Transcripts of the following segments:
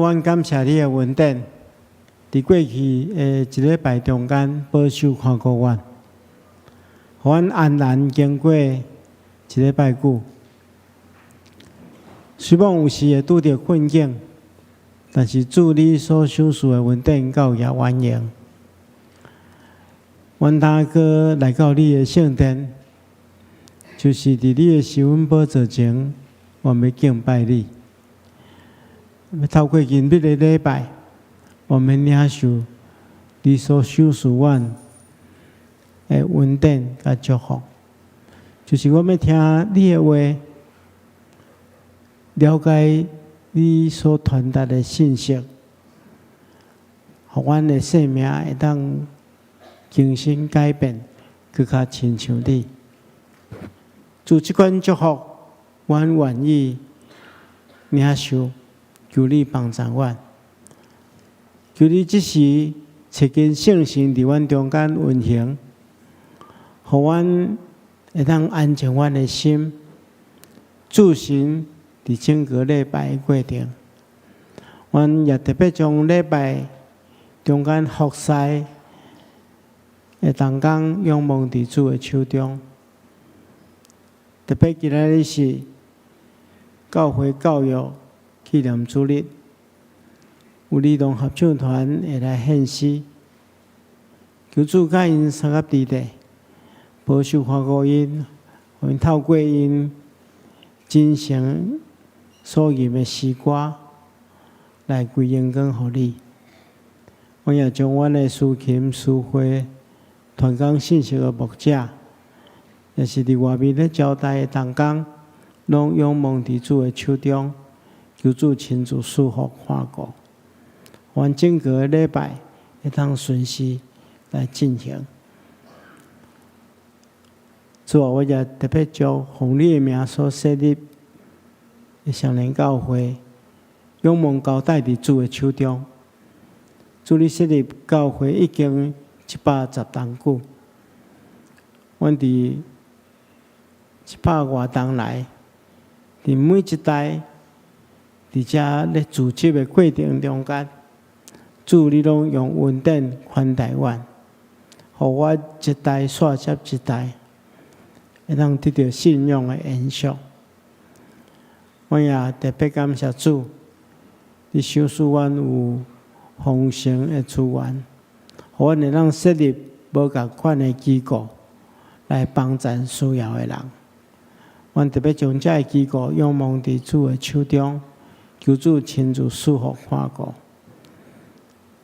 阮感謝你的恩典，佇過去的一禮拜中間，保守看顧阮，予阮安然經過一禮拜久。雖罔有時會拄著困境，但是主你所賞賜的恩典夠額完盈。阮今閣來到你的聖殿，就是佇你的施恩寶座前，阮欲敬拜你。欲透過今日的禮拜，我們領受你所賞賜阮的恩典佮祝福，就是我欲聽你的話，了解你所傳達的信息，予阮的生命會當更新改變，閣較親像你。主這款祝福，阮願意領受。求你幫助阮，求你這時差遣聖神佇阮中間運行，予阮會當安靜阮的心，注神佇整個禮拜的過程。阮也特別將禮拜中間服侍的同工仰望佇主的手中。特別今仔日是教會教育紀念主日，有兒童合唱團會來獻詩，求主佮𪜶相佮佇咧，保守看顧𪜶，予𪜶透過𪜶真誠所吟的詩歌來歸榮光予你。我也將阮的司琴、司會、傳講信息的牧者，也是佇外面咧招待的同工，攏仰望佇主的手中。求主親自賜福看顧，阮整個禮拜會當順時來進行。主啊，我也特別將奉你的名所設立的雙連教會，仰望交代佇主的手中。主你設立教會已經110冬久，阮佇100外冬來，佇每一代，佇遮咧組織的過程中間，主你攏用恩典寬待阮，予我一代續接一代，會當得著信仰的延續。我也特別感謝主，你賞賜阮有豐盛的資源，予阮會當設立無仝款的機構來幫助需要的人。阮特別將這个機構仰望佇主的手中。求主親自賜福看顧。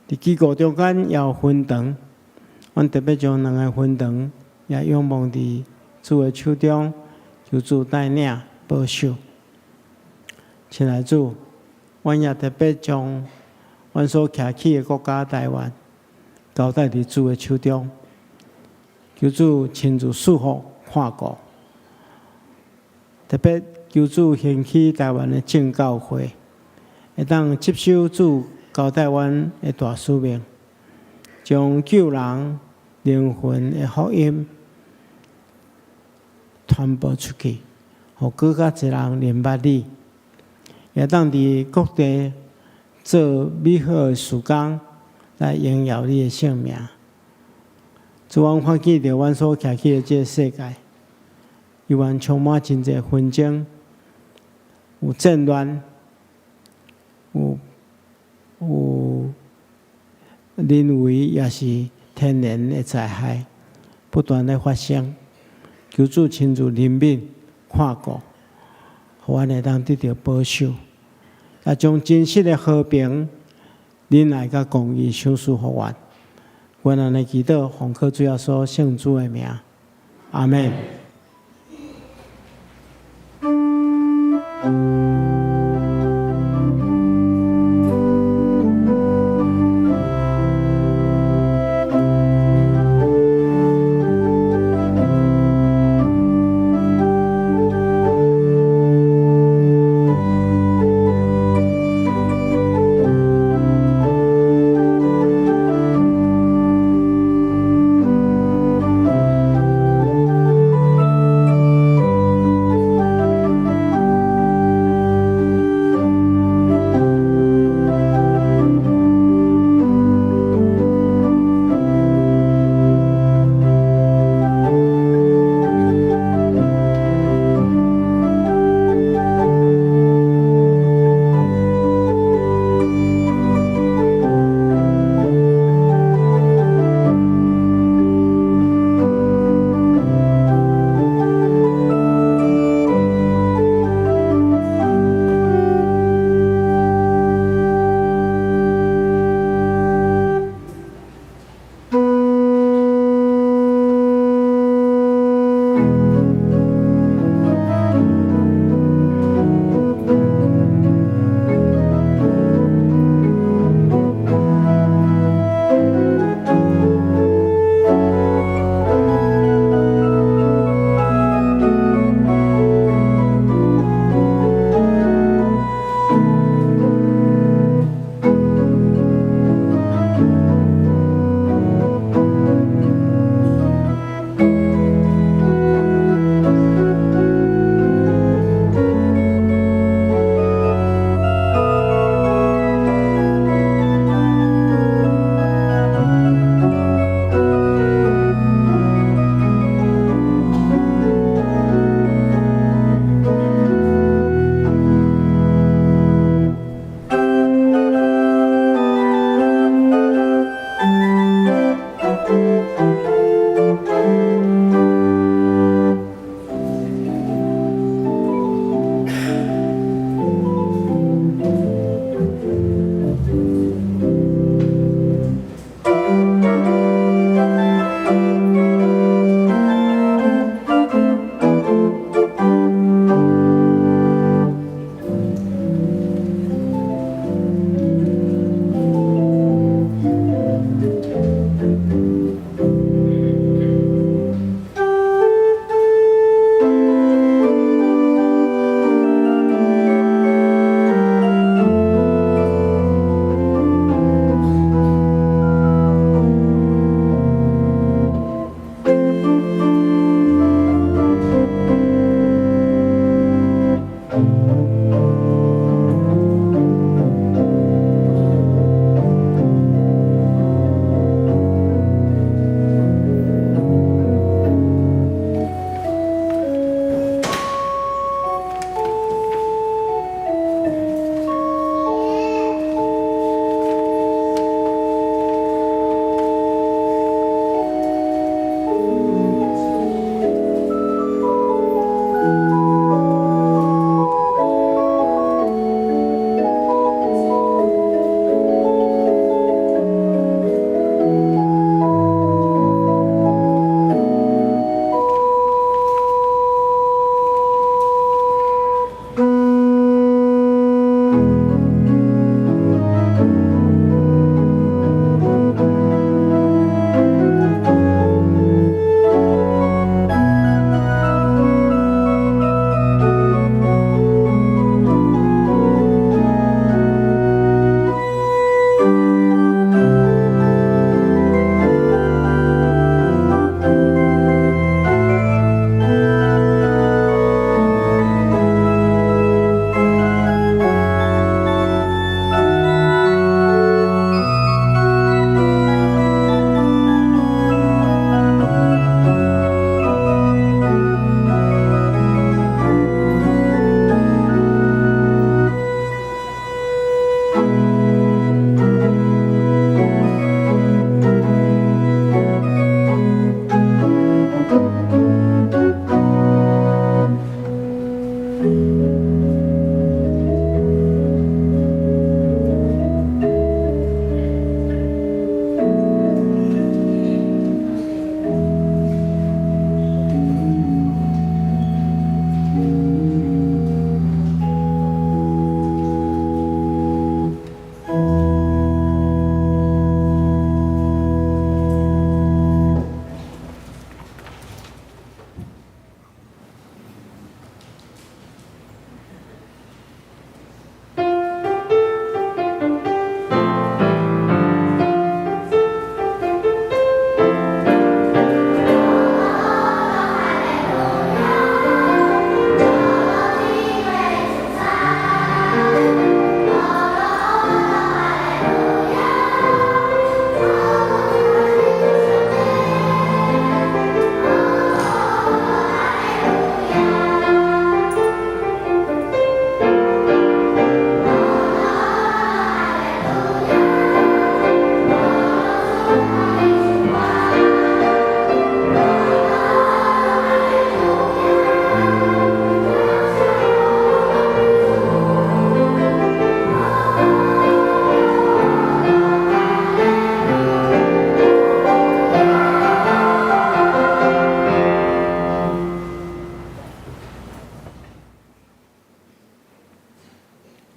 佇機構中間也有分堂，阮特別將兩个分堂也仰望佇主的手中，求主帶領保守。親愛主，阮也特別將阮所徛起的國家台灣交代佇主的手中，求主親自賜福看顧。特別求主興起台灣的正教會，會當接受主交代阮的大使命，將救人靈魂的福音傳播出去，予閣較濟人認捌你，會當佇各地做美好的事工，來榮耀你的聖名。主，阮看見著阮所徛起的這个世界，猶原充滿真濟紛爭，有戰亂，有人為也是天然的災害不斷咧發生。求主親自憐憫看顧，予阮會當得著保守，也將真實的和平、仁愛佮公義賞賜予阮。阮按呢祈禱，奉靠主耶穌聖子的名，阿們。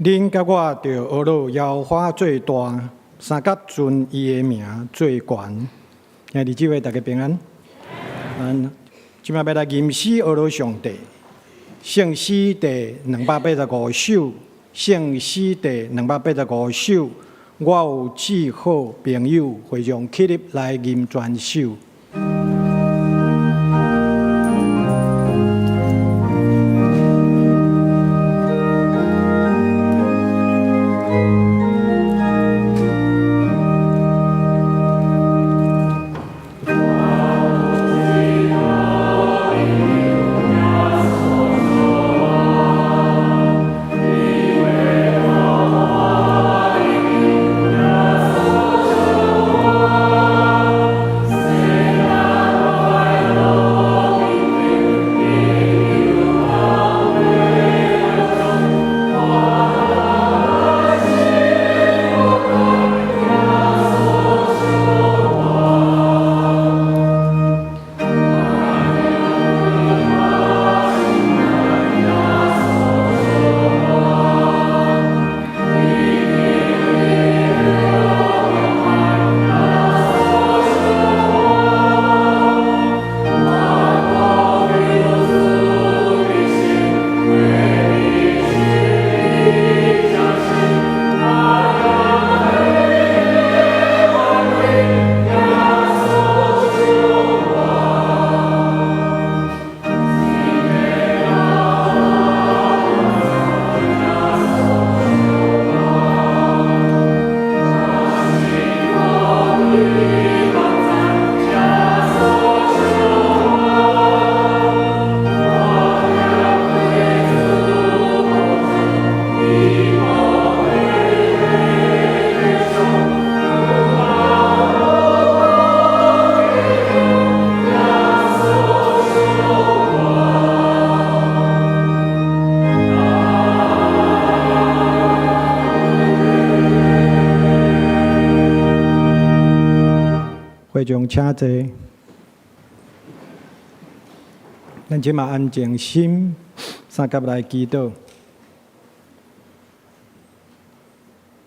恁佮我著學樂耶和華做大，相佮尊伊的名做懸。兄弟姊妹，大家平安。咱這擺欲來吟詩學樂上帝，聖詩第285首，聖詩第285首，我有至好朋友，會眾起立來吟全首。會眾請坐，咱這馬安靜心，相佮來祈禱。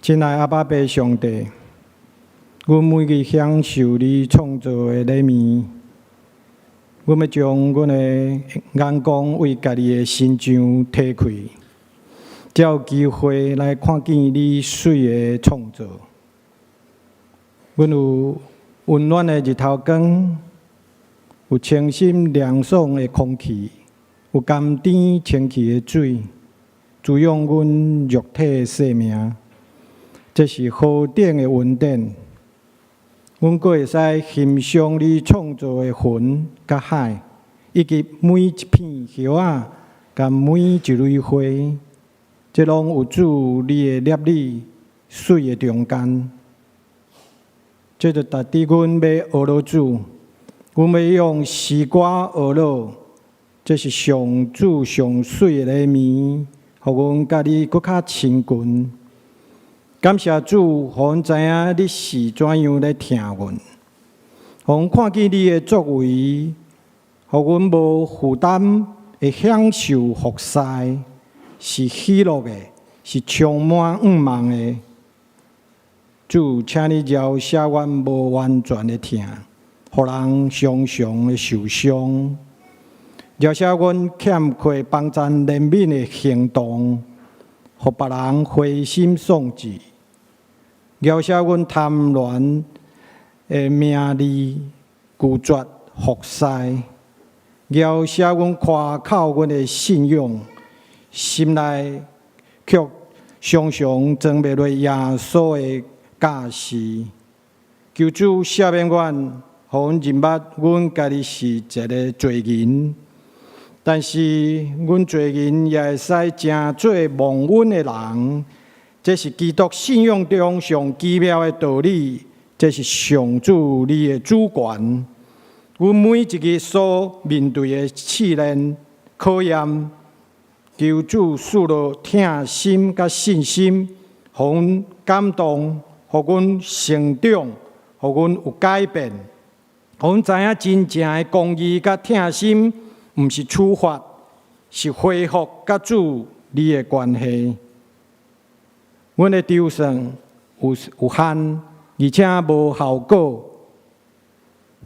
親愛阿爸父上帝，阮每日享受你創造的禮物，阮欲將阮的眼光為家己的身上提開，才有機會來看見你媠的創造。阮有溫暖的日頭光，有清新涼爽的空氣，有甘甜清氣的水，滋養阮肉體的生命。這是何等的恩典！阮閣會使欣賞你創造的雲佮海，以及每一片葉仔佮每一蕊花，這攏有主你的攝理媠的中間。這就值得阮欲學樂主，阮欲用詩歌學樂，這是上主上媠的禮物，予阮佮你閣較親近。感謝主，予阮知影你是怎樣咧疼阮，予阮看見你的作為，予阮無負擔會享受服侍，是喜樂的，是充滿向望的。主，請你饒赦阮無完全的疼，予人常常的受傷；饒赦阮欠缺幫贊憐憫的行動，予別人灰心喪志；饒赦阮貪戀的名利，拒絕服侍；饒赦阮誇口阮的信仰，心內卻常常裝袂落耶穌的教示。求主赦免阮，予阮認捌阮家己是一个罪人，但是阮罪人也會使成做蒙恩的人。這是基督信仰中上奇妙的道理，這是上主你的主權。阮每一日所面對的試煉考驗，求主賜予疼心佮信心，予阮感動，予阮成長，予阮有改變，予阮知影真正的公義佮疼心，毋是處罰，是恢復佮主你的關係。阮的籌算有限，而且無效果。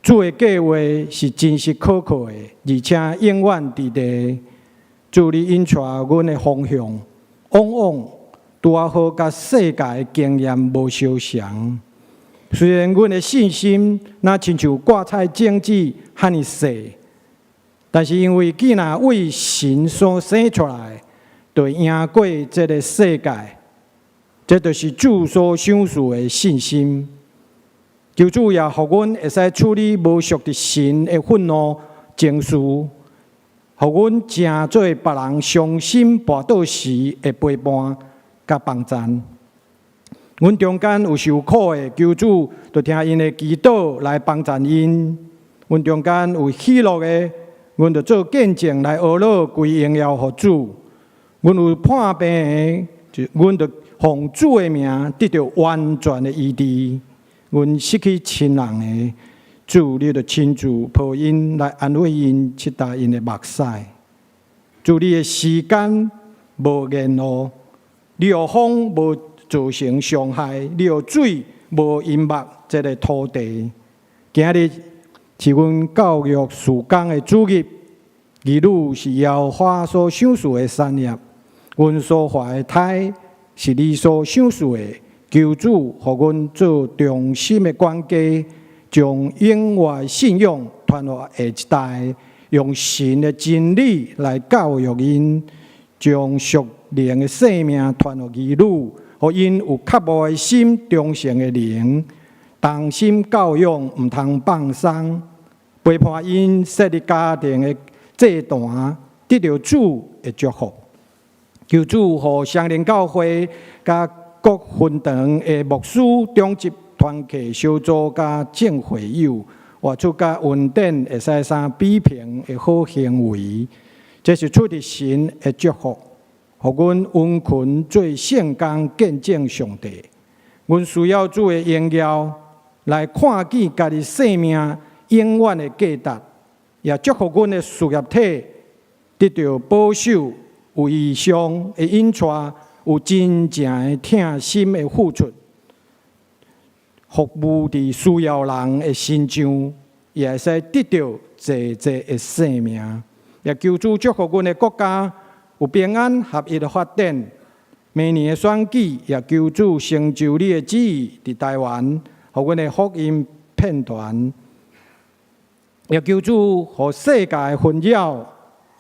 主的計劃是真實可靠的，而且永遠佇地。主你引帶阮的方向，往往拄仔好佮世界的經驗無相像。雖然阮的信心若親像掛菜種子遐爾細，但是因為囝若為神所生出來，就會贏過這个世界。這就是主所賞賜的信心。求主也予阮會使處理無屬佇神的憤怒情緒，予阮成做別人傷心跋倒時的陪伴佮幫贊。阮中間有受苦的，求主就聽𪜶的祈禱來幫贊𪜶。阮中間有喜樂的，阮就做見證來呵咾歸榮耀予主。阮有破病的，就阮就奉主的名得著完全的醫治。阮失去親人的，主你就親自抱𪜶來安慰𪜶，拭乾𪜶的目屎。主你的時間無延誤，你予風無造成傷害，你予水無淹沒這个土地。今日是阮教育事工的主日，兒女是耶和華所賞賜的產業，阮所懷的胎是你所賞賜的。求主予阮做忠心的管家，將永活信仰傳予下一代，用神的真理來教育𪜶，將屬靈的生命傳予兒女，予𪜶有渴慕的心、忠誠的靈，同心教養，毋通放鬆，陪伴𪜶設立家庭的祭壇，得著主的祝福。求主予雙靈教會佮各分堂的牧師、長執、團契小組佮眾會友，活出佮恩典會使相比平的好行為，這是出自神的祝福，予阮殷勤做聖工，見證上帝。阮需要主的榮耀來看見家己生命永遠的價值，也祝福阮的事業體得著保守，有異象的引帶。有真正的疼心的付出，服務佇需要人的身上，也會使得著濟濟的生命。也求主祝福阮的國家有平安合一的發展。明年的選舉，也求主成就你的旨意佇台灣，予阮的福音遍傳。也求主予世界紛擾、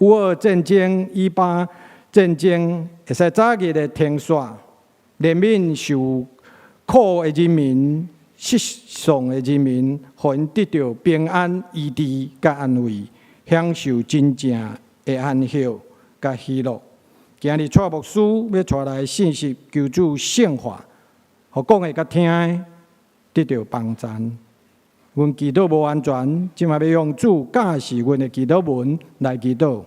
烏俄戰爭、以巴戰爭會使早日的停煞，憐憫受苦的人民、失喪的人民，予𪜶得著平安、醫治佮安慰，享受真正的安息佮喜樂。今日蔡牧師欲帶來信息，求主聖化，予講的佮聽的得著幫贊。阮祈禱無完全，這馬欲用主教示阮的祈禱文來祈禱。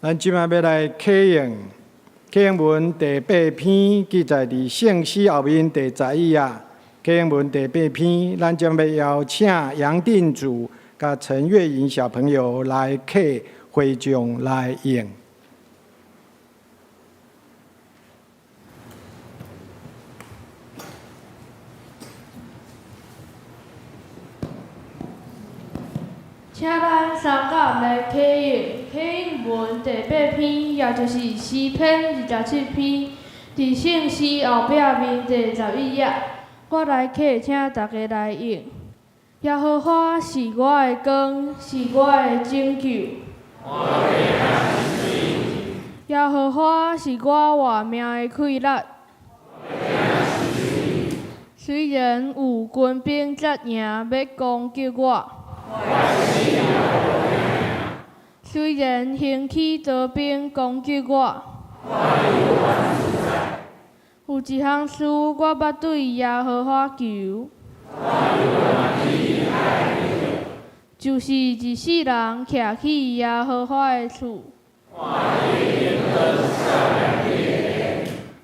咱這擺欲來啟用啟用文第八篇，記載佇聖詩後面第十一頁。啟用文第八篇，咱將欲邀請楊定祖佮陳月瑩小朋友來啟會眾來應。請咱三甲來啟應，啟應文第八篇，也就是詩篇27篇，佇聖詩後壁面第11頁。我來啟，請大家來應。耶和華是我的光，是我的拯救。耶和華是我活命的氣力。雖然有軍兵紮營欲攻擊我，雖然興起刀兵攻擊我，有一項事我捌對耶和華求，就是一世人徛去耶和華的厝，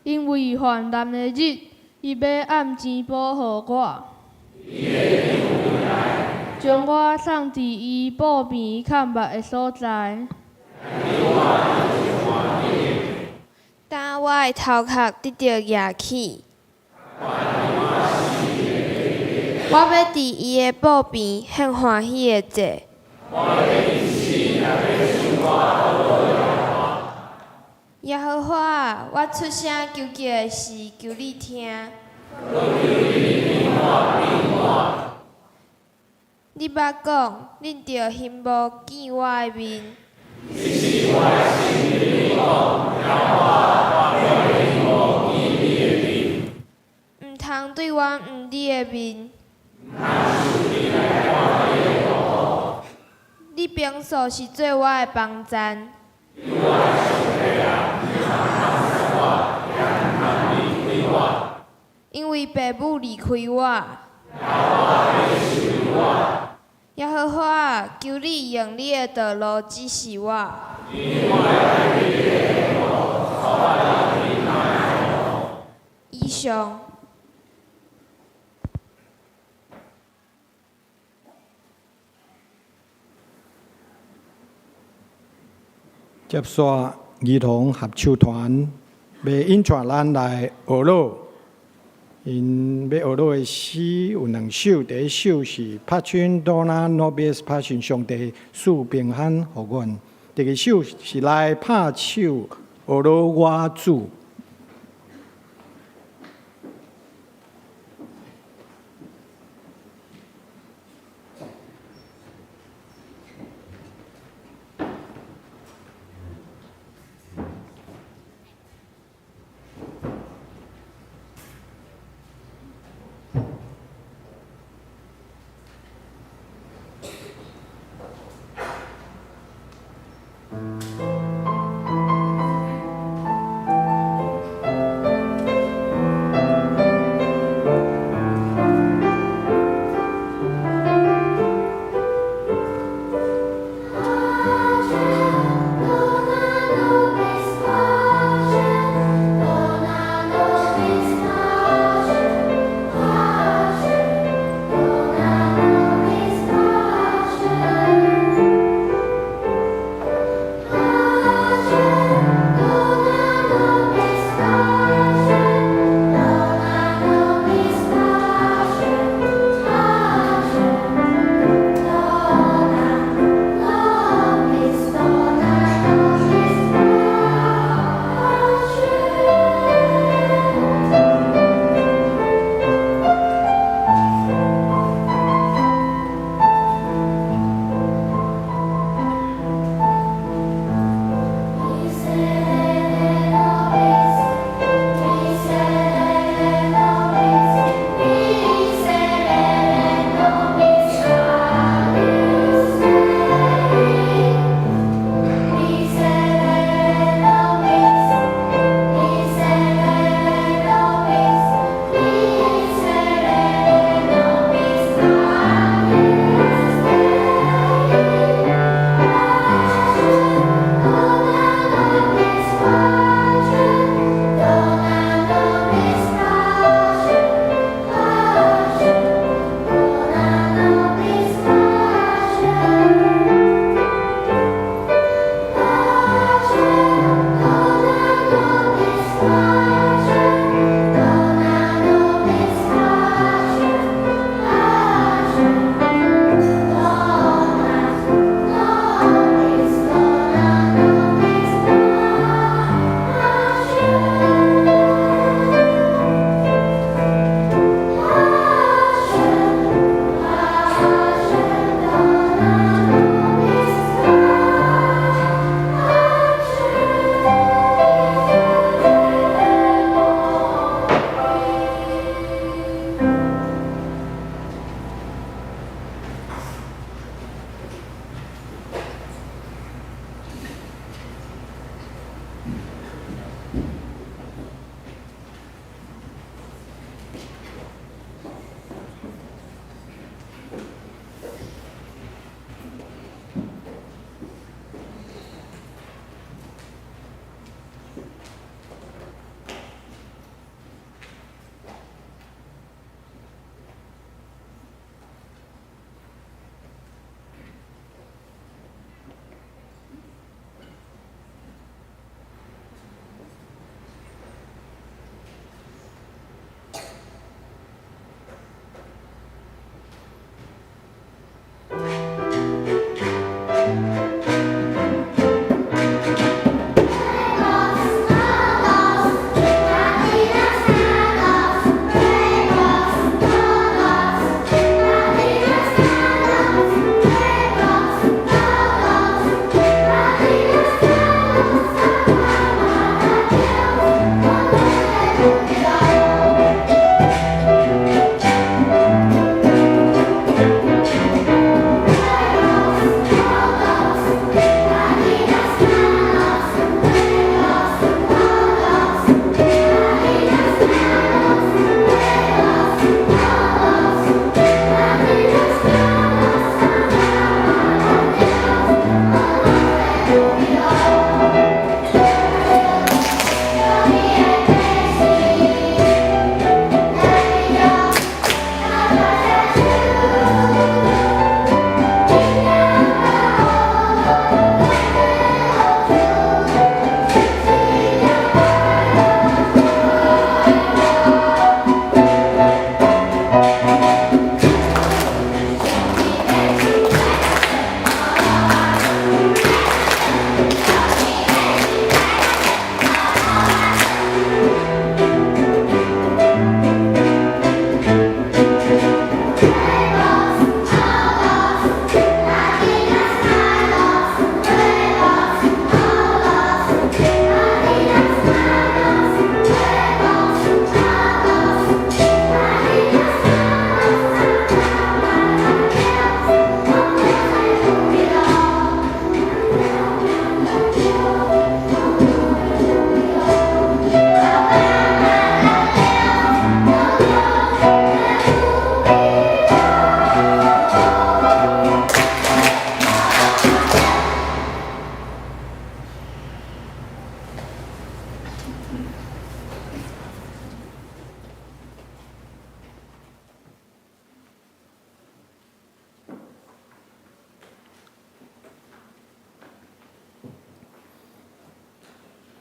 因為患難的日，伊欲按錢保護我，將我送佇伊布棚崁密的所在。當我的頭殼得著夯起，我欲佇伊的布棚獻歡喜的祭。耶和華啊，我出聲求叫的時，求你聽。你捌講，恁著欣慕見我的面。毋通對阮毋理的面。你平素是做我的幫贊。因為父母離開我。耶和華啊，求你用你的道路指示我。以上。接續兒童合唱團欲引帶咱來學樂，𪜶欲學樂的詩有兩首，第一首是 Pacem Dona Nobis Pacem，上帝賜平安予阮；第二首是來拍手學樂我主。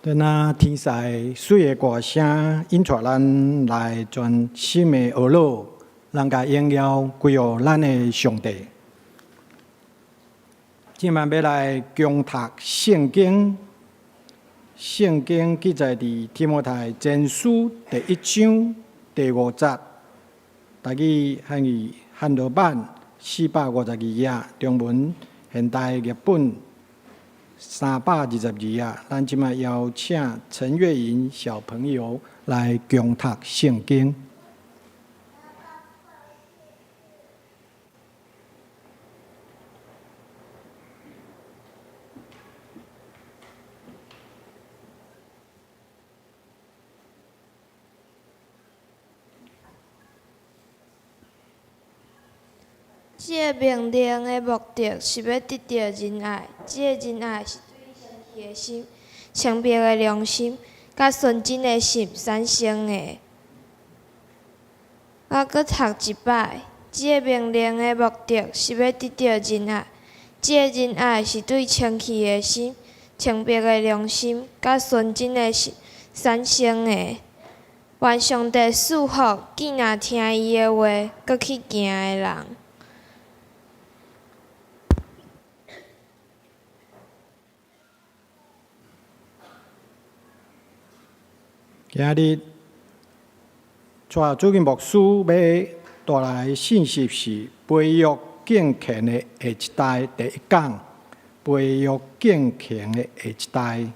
等啊，天使媠的歌聲引帶咱來全心的學樂，咱共榮耀歸予咱的上帝。這擺欲來恭讀聖經，聖經記載佇提摩太前書第一章第五節，台語漢語漢羅版452頁，中文現代譯本322頁。咱這擺邀請陳月瑩小朋友來恭讀聖經。這个命令的目的是欲得著仁愛，這个仁愛是對清氣的心、清白的良心，佮純真的心產生的。我閣讀一擺，這个命令的目的是欲得著仁愛，這个仁愛是對清氣的心、清白的良心，佮純真的心產生的。願上帝賜福，見若聽伊的話，閣去行的人。今日，蔡主任牧師欲帶來信息是培育敬虔的下一代第一講，培育敬虔的下一代，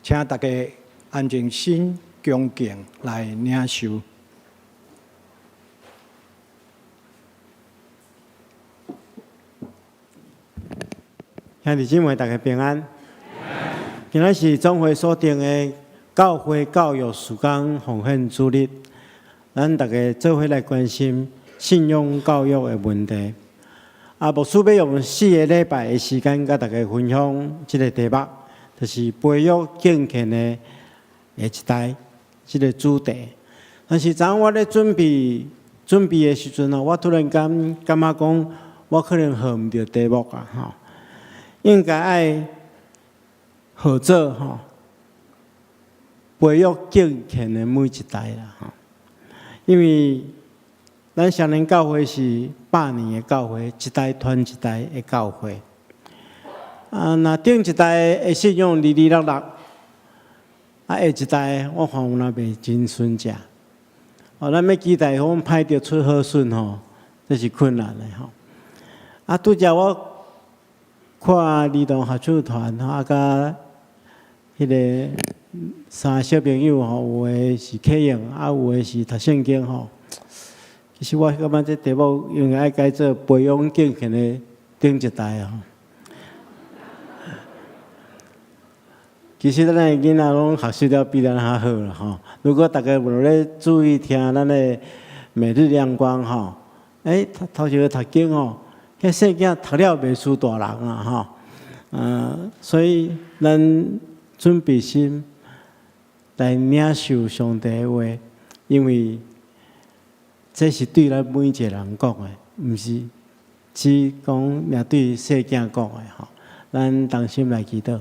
請大家安靜心、恭敬來領受。兄弟姊妹，大家平安。今仔是總會所定的教會教育事工奉獻主日，咱逐家做伙來關心信仰教育的問題。啊，牧師欲用4個禮拜的時間，佮大家分享這个題目，就是培育敬虔的下一代這个主題。但是，昨昏我咧準備準備的時陣哦，我突然間感覺講，我可能號毋著題目啊，吼，應該愛號做吼，培育敬虔的每一代啦，吼，因為咱雙連教會是百年的教會，一代傳一代的教會。啊，若頂一代的信仰離離落落，啊，下一代我看有若袂真順正。哦，咱欲期待講歹著出好孫吼，這是困難的吼。啊，拄才我看兒童合唱團吼，啊，佮彼个三个小朋友吼，有的是啟用，啊，有的是讀聖經吼。其實我感覺這題目應該愛改做培養敬虔的頂一代吼。其實咱的囡仔攏學習了比咱較好啦吼。如果逐家有咧注意聽咱的每日亮光吼，欸，頭一个讀經吼，彼細囝讀了袂輸大人啊吼。所以咱準備心來領受上帝的話，因為這是對咱每一個人講的，毋是只講爾對細囝講的吼。咱同心來祈禱。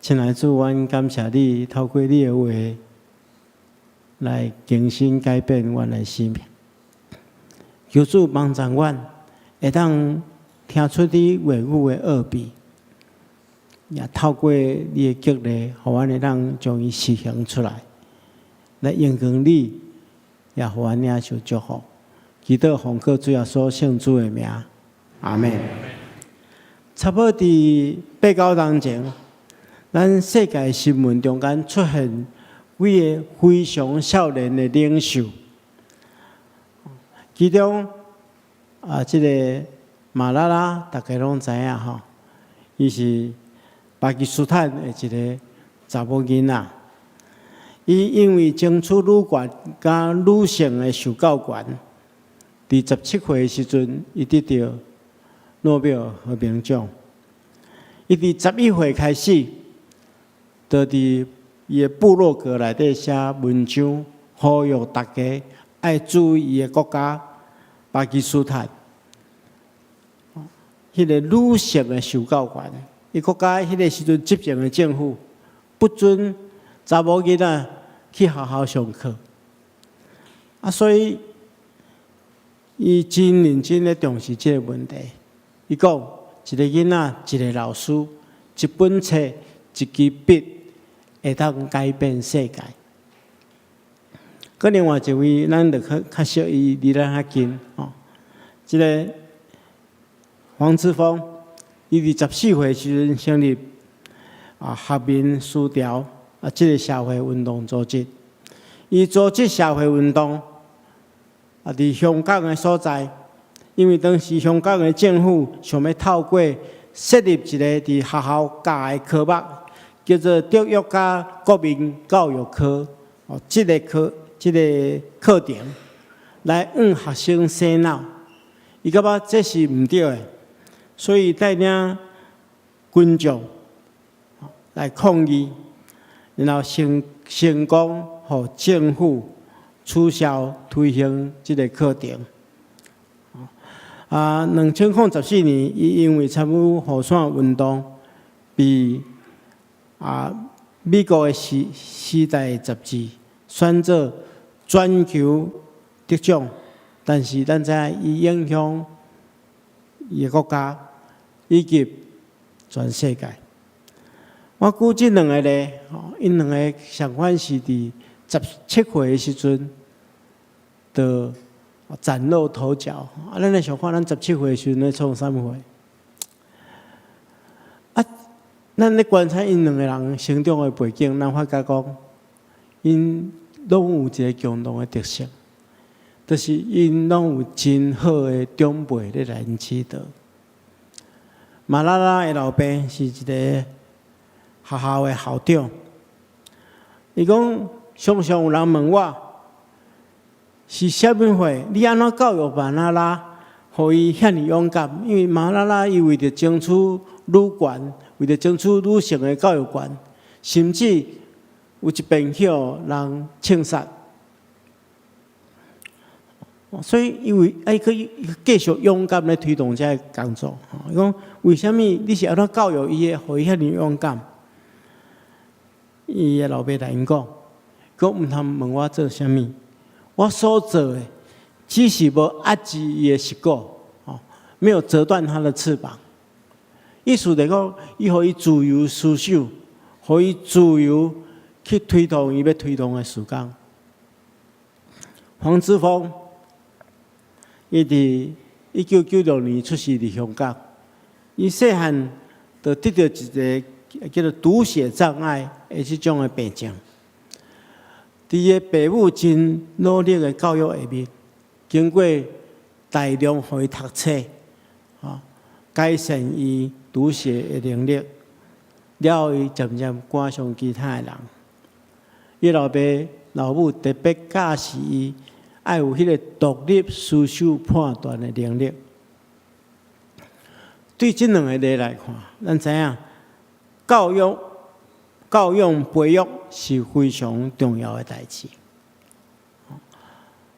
親愛的主，阮感謝你，透過你的話來更新改變阮的生命。求主幫助阮，會當聽出你話語的奧秘，也透過你的激勵，予阮會當將伊實行出來，來榮光你，也予阮領受祝福。祈禱奉靠主耶穌聖主的名，阿們。差不多佇八九冬前，咱世界新聞中間出現幾个非常少年的領袖，其中啊，這个馬拉拉，逐家攏知影吼，伊是巴基斯坦的一个查某囡仔，伊因為爭取女權佮女性的受教權，佇17歲的時陣，伊得著諾貝爾和平獎。伊佇11歲開始，就佇伊的部落格內底寫文章，呼籲大家愛注意伊的國家巴基斯坦，彼个女性的受教權。伊國家彼个時陣執政的政府不准查某囡仔去學校上課，啊，所以伊真認真咧重視這个問題。伊講，一个囡仔，一个老師，一本冊，一支筆，會當改變世界。閣另外一位，咱就較較熟伊，離咱較近吼。這个黃之鋒，伊佇14歲時陣成立啊學民思潮啊，這个社會運動組織。伊組織社會運動啊，佇香港的所在，因為當時香港的政府想欲透過設立一个佇學校教的科目，叫做德育佮國民教育科，哦，這个課、這个課程來向學生洗腦。伊感覺這是毋對的，所以帶領群眾來抗議，然後成成功予政府取消推行這个課程。啊，2014年，伊因為參與雨傘運動，被啊美國的時時代雜誌選做全球得獎，但是咱知影伊影響伊的國家以及全世界。我舉這兩个例，吼，𪜶兩个相反是佇17歲的時陣，就嶄露頭角。啊，咱來想看，咱十七歲時陣咧創啥物貨？啊，咱咧觀察𪜶兩個人成長的背景，咱發覺講，𪜶攏有一個共同的特色，就是𪜶攏有真好的長輩咧來𪜶指導。馬拉拉的老爸是一个學校的校長。伊講，常常有人問我，是啥物貨？你按怎教育馬拉拉，予伊遐爾勇敢？因為馬拉拉伊為著爭取女權，為著爭取女性的教育權，甚至有一遍去予人槍殺。所以，因為愛去繼續勇敢咧推動這个工作。伊講，為啥物你是按怎教育伊的，予伊遐爾勇敢？伊的老爸來𪜶講，閣毋通問我做啥物，我所做的只是無壓制伊的翼果，吼，沒有折斷他的翅膀。意思就講，伊予伊自由思想，予伊自由去推動伊欲推動的事工。黃之鋒，伊佇1996年出世佇香港，伊細漢就得著一个叫做讀寫障礙的這種的病症。佇伊的爸母真努力的教育下面，經過大量予伊讀冊，吼，改善伊讀寫的能力，了後伊漸漸趕上其他的人。伊老爸老母特別教示伊，愛有彼个獨立思想判斷的能力。對這兩个例來看，咱知影教育、教養培育是非常重要的代誌。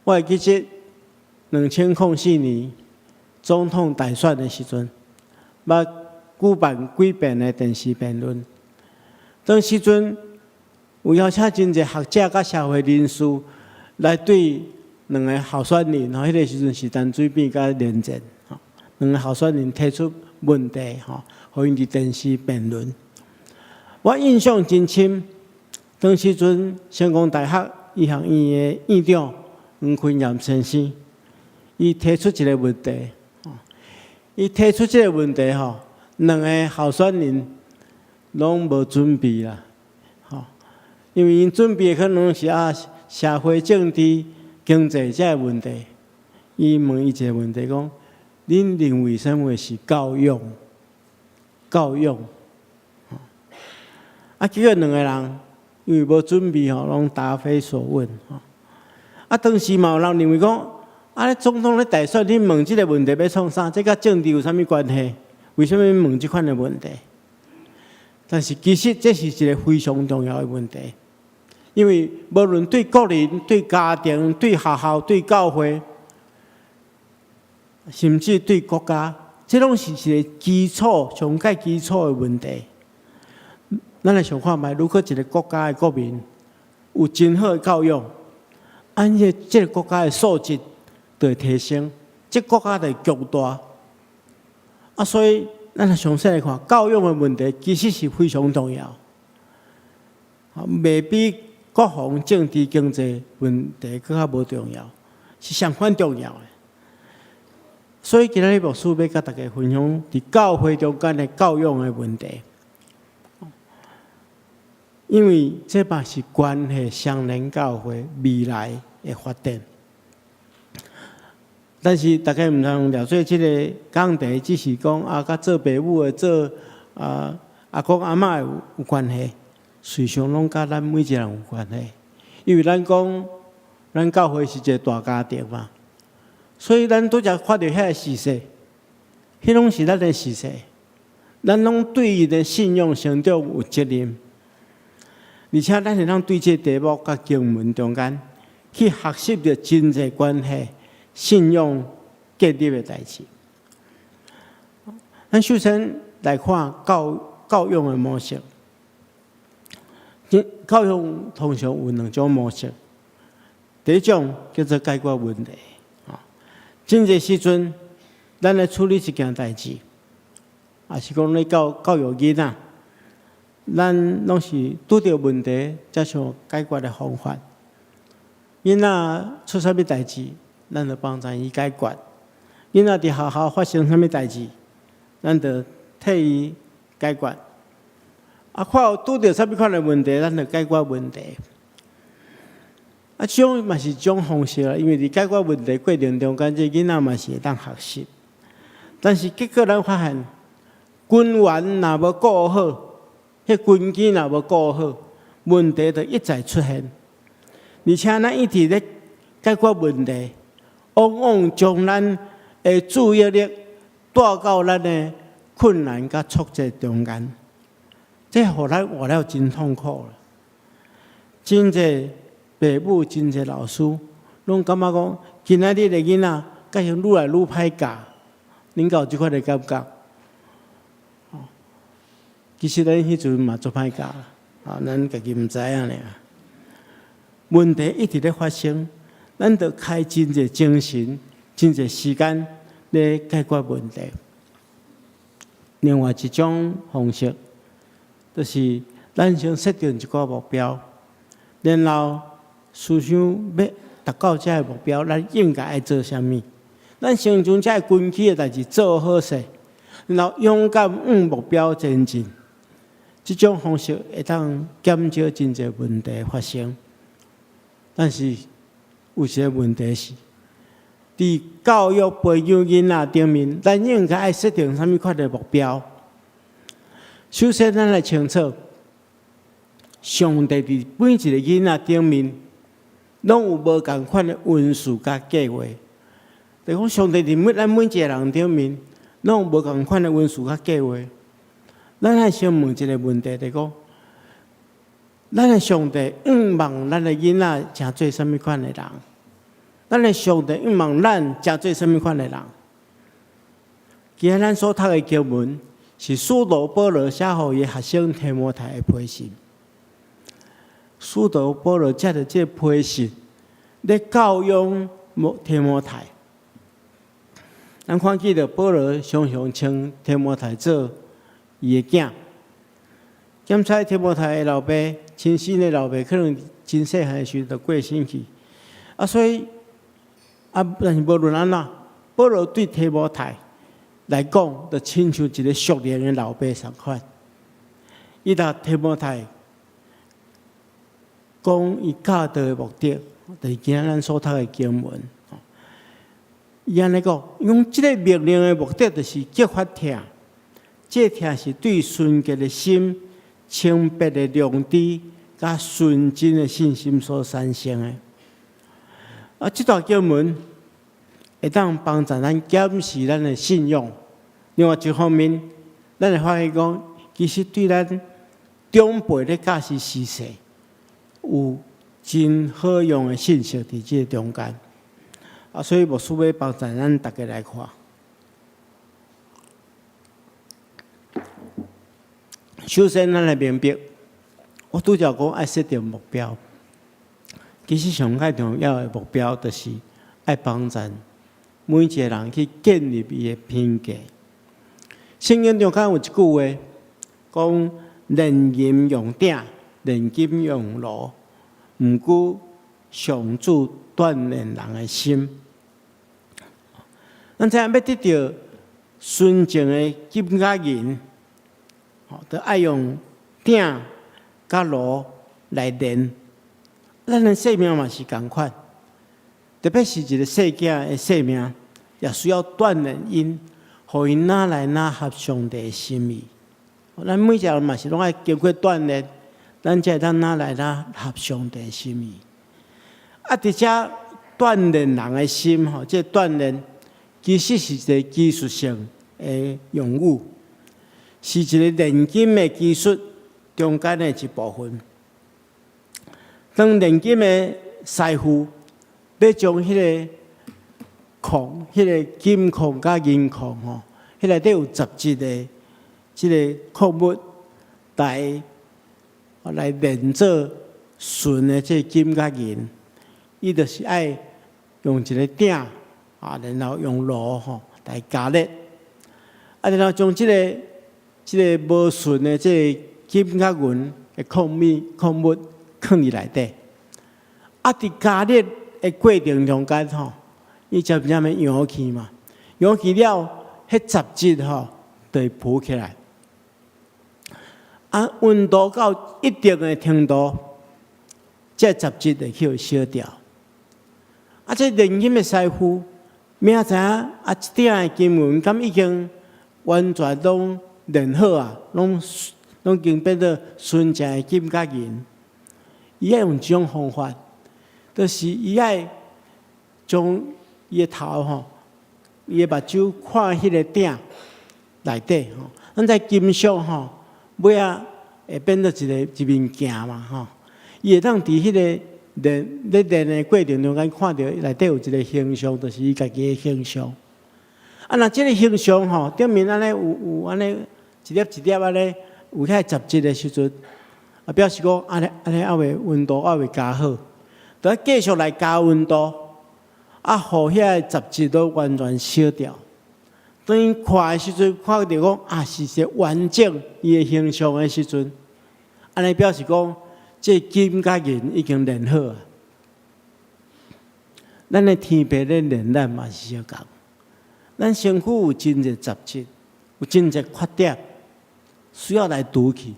我會記得2004年總統大選的時陣，捌舉辦幾遍的電視辯論。當時陣有邀請真濟學者佮社會人士來對兩个候選人，吼，彼个時陣是陳水扁佮連戰，吼，兩个候選人提出問題，吼，予𪜶佇電視辯論。我印象真深，當時陣成功大學醫學院的院長黃坤炎先生，伊提出一个問題，伊提出這个問題，吼，兩个候選人攏無準備啦，吼，因為𪜶準備的可能是啊社會政治、經濟這个問題。伊問伊一个問題，講：恁認為啥物是教養？教養，啊，結果兩个人因為無準備吼，攏答非所問。吼，啊，當時嘛有人認為講，啊，總統咧大選，你問這个問題欲創啥？這佮政治有啥物關係？為啥物問這款的問題？但是其實這是一个非常重要的問題，因為無論對個人、對家庭、對學校、對教會，甚至對國家，這攏是一个基礎、上蓋基礎的問題。咱來想看覓，如果一个國家的國民有真好的教育，按呢這个國家的素質就會提升，這個國家就會強大。啊，所以咱來詳細來看，教育的問題其實是非常重要，啊，袂比國防、政治、經濟問題閣較無重要，是相款重要的。所以今仔日牧師欲佮大家分享，佇教會中間的教養的問題，因為這嘛是關係雙連教會未來的發展。但是大家毋通了解這个講題，只是講啊，佮做爸母的、做啊阿公阿嬤有關係，事實上攏佮咱每一个人有關係。因為咱講，咱教會是一个大家庭嘛，所以咱拄才看著遐个事實，彼攏是咱的事實，咱攏對𪜶的信仰成長有責任，而且咱會當對這个題目佮經文中間去學習著真濟關係信仰建立的代誌。咱首先來看教養的模式。教養通常有兩種模式。第一種叫做解決問題。真濟時陣，咱來處理一件代誌，抑是講咧教育囡仔，咱攏是拄著問題才想解決的方法。囡仔出啥物代誌，咱就幫助伊解決。囡仔佇學校發生啥物代誌，咱就替伊解決。啊，看有拄著啥物款的問題，咱就解決問題。啊，這種嘛是一種方式啦，因為佇解決問題過程中間，這囡仔嘛是會當學習。但是結果咱發現，根源若無顧好，彼根基若無顧好，問題就一再出現。而且咱一直咧解決問題，往往將咱的注意力帶到咱的困難佮挫折中間，這予咱活了真痛苦啦。真濟爸母、真濟老師，攏感覺講，今仔日的囡仔，敢像愈來愈歹教，恁敢有這款的感覺？其實咱彼陣嘛足歹教啦，啊，咱家己毋知影爾。問題一直咧發生，咱著開真濟精神、真濟時間咧解決問題。另外一種方式，就是咱先設定一個目標，然後思想欲達到這个目標，咱應該愛做啥物？咱先將這个根基的代誌做好勢，然後勇敢向目標前進。這種方式會當減少真濟問題發生。但是有一個問題是，佇教育培養囡仔頂面，咱應該愛設定啥物款的目標？首先，咱來清楚，上帝佇每一個囡仔頂面，攏有無仝款的恩賜佮計劃。就講上帝佇每咱每一個人頂面，攏有無仝款的恩賜佮計劃。咱愛先問一個問題，就講，咱的上帝向望咱的囡仔成做啥物款的人？咱的上帝向望咱成做啥物款的人？今仔咱所讀的經文是使徒保羅寫予伊學生提摩太的批信。使徒保羅藉著這個批信，咧教養提摩太。咱看見著保羅常常稱提摩太做伊的囝。檢查提摩太的老爸，親生的老爸可能真細漢的時陣就過身去，啊，所以啊，但是無論按怎，保羅對提摩太來講，就親像一個屬靈的老爸仝款。伊共提摩太講伊教導的目的，就是今仔咱所讀的經文。伊按呢講，用這个命令的目的，就是激發疼，這個疼是對純潔的心、清白的良知、佮純真的信心所產生的。啊，這段經文會當幫助咱檢視咱的信仰。另外一方面，咱會發現講，其實對咱長輩咧教示時勢，有真好用的信息佇這個中間。啊，所以牧師欲幫助咱逐家來看。首先，咱來明白，我拄才講愛設定目標，其實上較重要的目標，就是愛幫助每一個人去建立伊的品格。聖經中間有一句話，講煉銀用鼎，煉金用爐，毋過上主鍛煉人的心。咱知影欲得著純淨的金佮銀，吼，著愛用鼎佮爐來煉。咱的生命嘛是仝款，特別是一個細囝的生命，也需要鍛煉𪜶，予𪜶愈來愈合上帝的心意。咱每一個人嘛是攏愛經過鍛煉，咱才會當愈來愈合上帝的心意。啊，佇遮鍛煉人的心吼，這個鍛煉其實是一個技術性的用語，是一個煉金的技術中間的一部分。當煉金的師傅欲將彼个礦、彼个金礦佮銀礦吼，彼內底有雜質的這个礦物來來煉做純的這个金佮銀，伊就是愛用一个鼎啊，然後用爐吼來加熱，啊，然後將這个這个無純的這个金佮銀的礦物囥佇內底，啊，佇加熱的過程中間吼，伊漸漸的溶去嘛，溶去了，彼雜質吼就會浮起來。啊，溫度到一定的程度，這雜質會去予燒掉。啊，這煉金的師傅明知影啊，這鼎的金銀敢已經完全攏煉好啊，攏攏已經變做純正的金佮銀。伊愛用這種方法，就是伊愛將伊的頭吼，伊的目睭看彼個鼎內底吼。咱知金屬吼，尾仔會變做一個一面鏡嘛吼。伊會當佇彼個練咧練的過程中間，看著內底有一個形象，就是伊家己的形象。啊，若這個形象吼，頂面按呢有有按呢一粒一粒按呢有遐雜質的時陣，啊，表示講按呢按呢猶未溫度猶未加好，著愛繼續來加溫度，啊，予遐個雜質都完全燒掉。當伊看的時陣，看著講啊，是一個完整伊的形象的時陣，按呢表示講，這金佮銀已經煉好啊。咱的天父咧煉咱嘛是相仝。咱身軀有真濟雜質，有真濟缺點，需要來除去。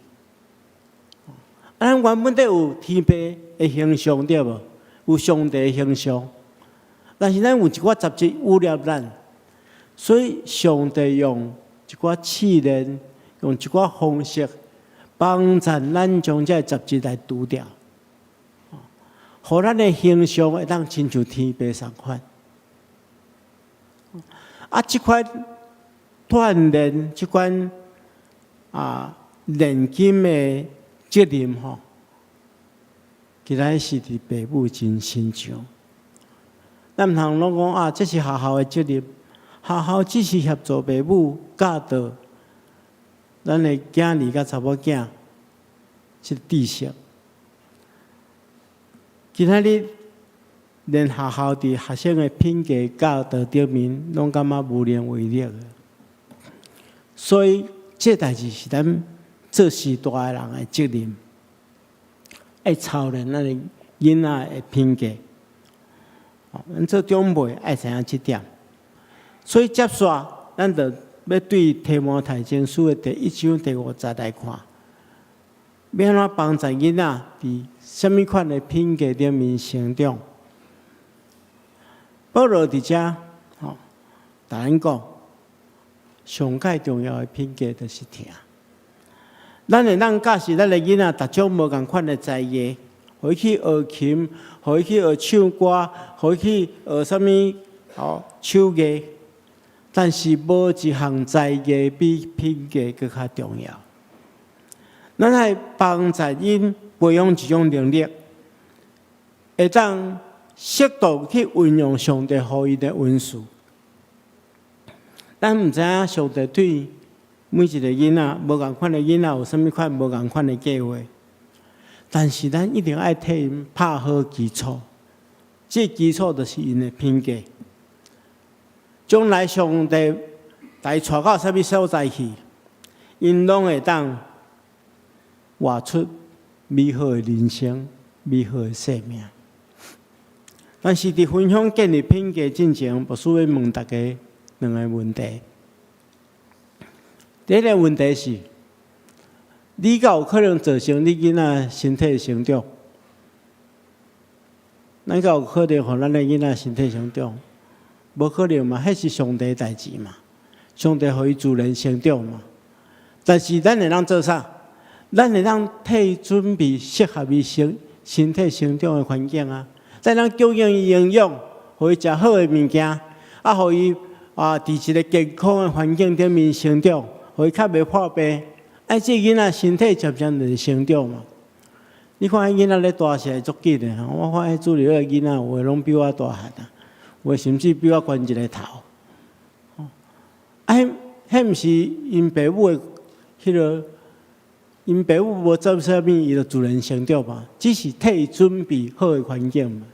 啊，咱原本都有天父的形象對無？有上帝的形象，但是咱有一寡雜質污染咱，所以上帝用一寡試煉，用一寡方式，幫助咱將這個雜質來除掉，予咱的形象會當親像天父仝款。啊，這款鍛鍊，這款啊煉金的責任吼，其實是佇爸母真身上。咱毋通攏講啊，這是學校的責任，學校只是協助爸母教導咱的囝兒佮查某囝這個知識。今仔日連學校佇學生的品格教導頂面，攏感覺無能為力。所以，這代誌是咱做序大的人的責任，愛操練咱的囡仔的品格。咱做長輩愛知影這點。所以接續，咱就欲對提摩太前書的第一章第五節來看，欲按怎幫助囡仔佇啥物款的品格頂面成長。保羅佇遮吼，共咱講，上蓋重要的品格就是疼。咱會當教示咱的囡仔，逐種無仝款的才藝，予伊去學琴，予伊去學唱歌，予伊去學啥物吼手藝。但是無一項才藝比品格閣較重要。咱愛幫助𪜶培養一種能力，會當適度去運用上帝予𪜶的恩賜。咱毋知影上帝對每一個囡仔，無仝款的囡仔有啥物款無仝款的計劃，但是咱一定愛替𪜶拍好基礎。這個基礎就是𪜶的品格。將來上帝共伊帶到啥物所在去，𪜶攏會當活出美好的人生、美好的生命。但是佇分享建立品格進前，牧師欲問大家兩个問題。第一个問題是：你敢有可能造成你囡仔身體成長？咱敢有可能予咱的囡仔身體成長？無可能嘛，彼是上帝代誌嘛，上帝予伊自然成長嘛。但是咱會當做啥？咱會當替伊準備適合伊身身體成長的環境啊。咱當供應伊營養，予伊食好的物件，啊，予伊啊，佇一个健康的環境頂面成長，予伊較袂破病。啊，這囡仔身體漸漸就會成長嘛。你看彼囡仔咧大起來足緊的，我看彼主日的囡仔有的攏比我大漢啊，有的甚至比我懸一个頭。啊，彼彼毋是𪜶爸母的彼个，𪜶爸母無做啥物，伊就自然成長嘛，只是替伊準備好的環境嘛。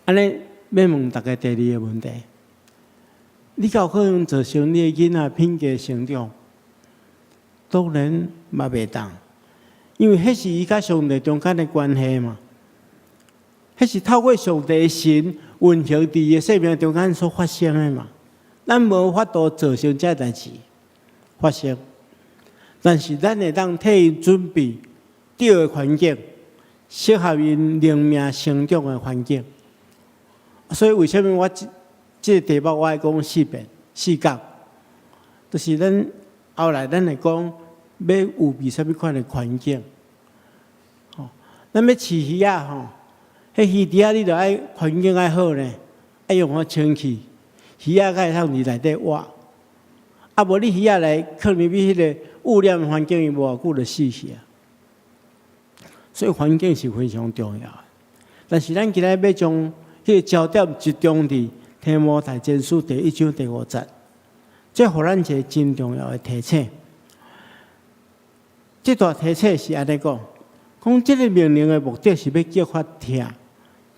按呢，欲問大家第二个問題：你敢有可能造成你的囡仔品格成長？當然嘛袂當，因為彼是伊佮上帝中間的關係嘛。彼是透過上帝的神運行佇伊的生命中間所發生的嘛。咱無法度造成這代誌發生，但是咱會當替𪜶準備對的環境，適合𪜶靈命成長的環境。所以為啥物我這這個題目我愛講四遍四講，就是咱後來咱會講欲預備啥物款的環境。吼，咱欲飼魚仔吼，彼魚池仔你著愛環境愛好呢，愛用好清氣，魚仔才會通佇內底活。啊，無你魚仔來囥入去彼個污染環境，伊無偌久就死去啊。所以環境是非常重要的。但是咱今仔欲將彼個焦點集中佇提摩太前書第一章第五節，這予咱一個真重要的提醒。這段提醒是按呢講，講這个命令的目的是欲激發疼，